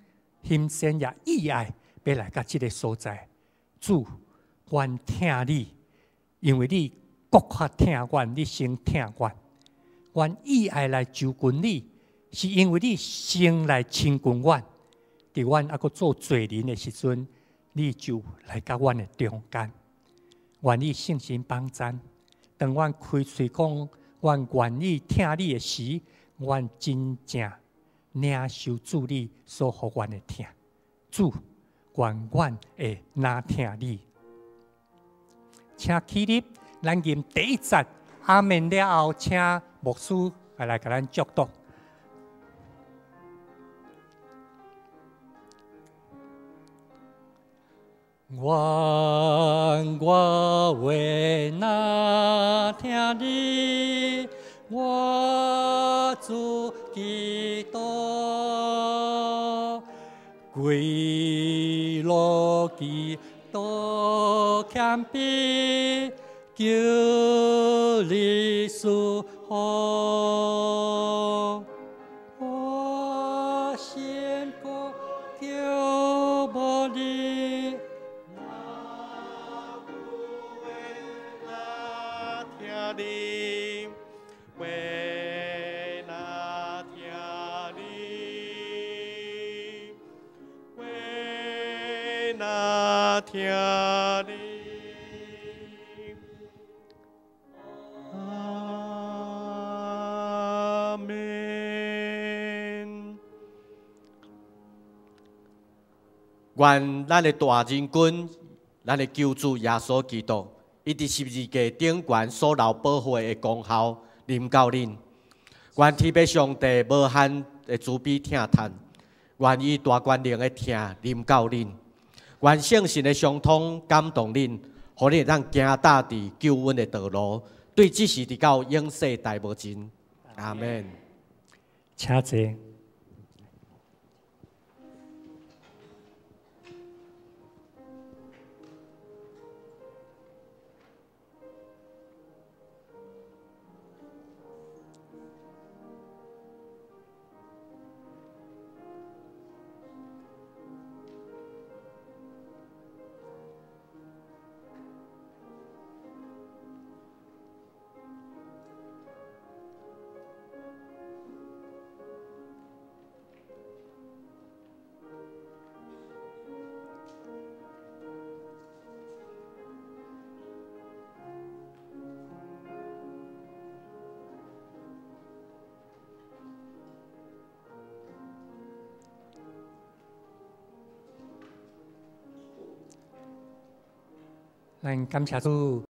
欣羨也意愛欲來到這个所在。主，阮疼你，因為你閣較疼阮，你先疼阮。阮意愛來就近你，是因為你先來親近阮。佇阮猶閣做罪人的時陣，你就來到阮的中間。願意聖神幫贊，當阮開喙講，阮願意疼你的時，阮真正領受主你所予阮的疼。主，願阮會若疼你。請起立，咱吟第一節阿們了後，請牧師來共咱祝禱。願我話若疼你，我主基督，跪落基督謙卑，求你賜福。我心渴求無你。你，話若疼你，話若疼你。阿們。願咱的大仁君，咱的救主耶穌基督，伊佇十字架頂懸所流寶血的功效臨到恁。願天父上帝無限的慈悲疼嘆，願伊大權能的疼臨到恁。願聖神的相通感動恁，予恁會當行踏佇救恩的道路，對這時直到永世代無盡。阿們。請坐。咱感謝主。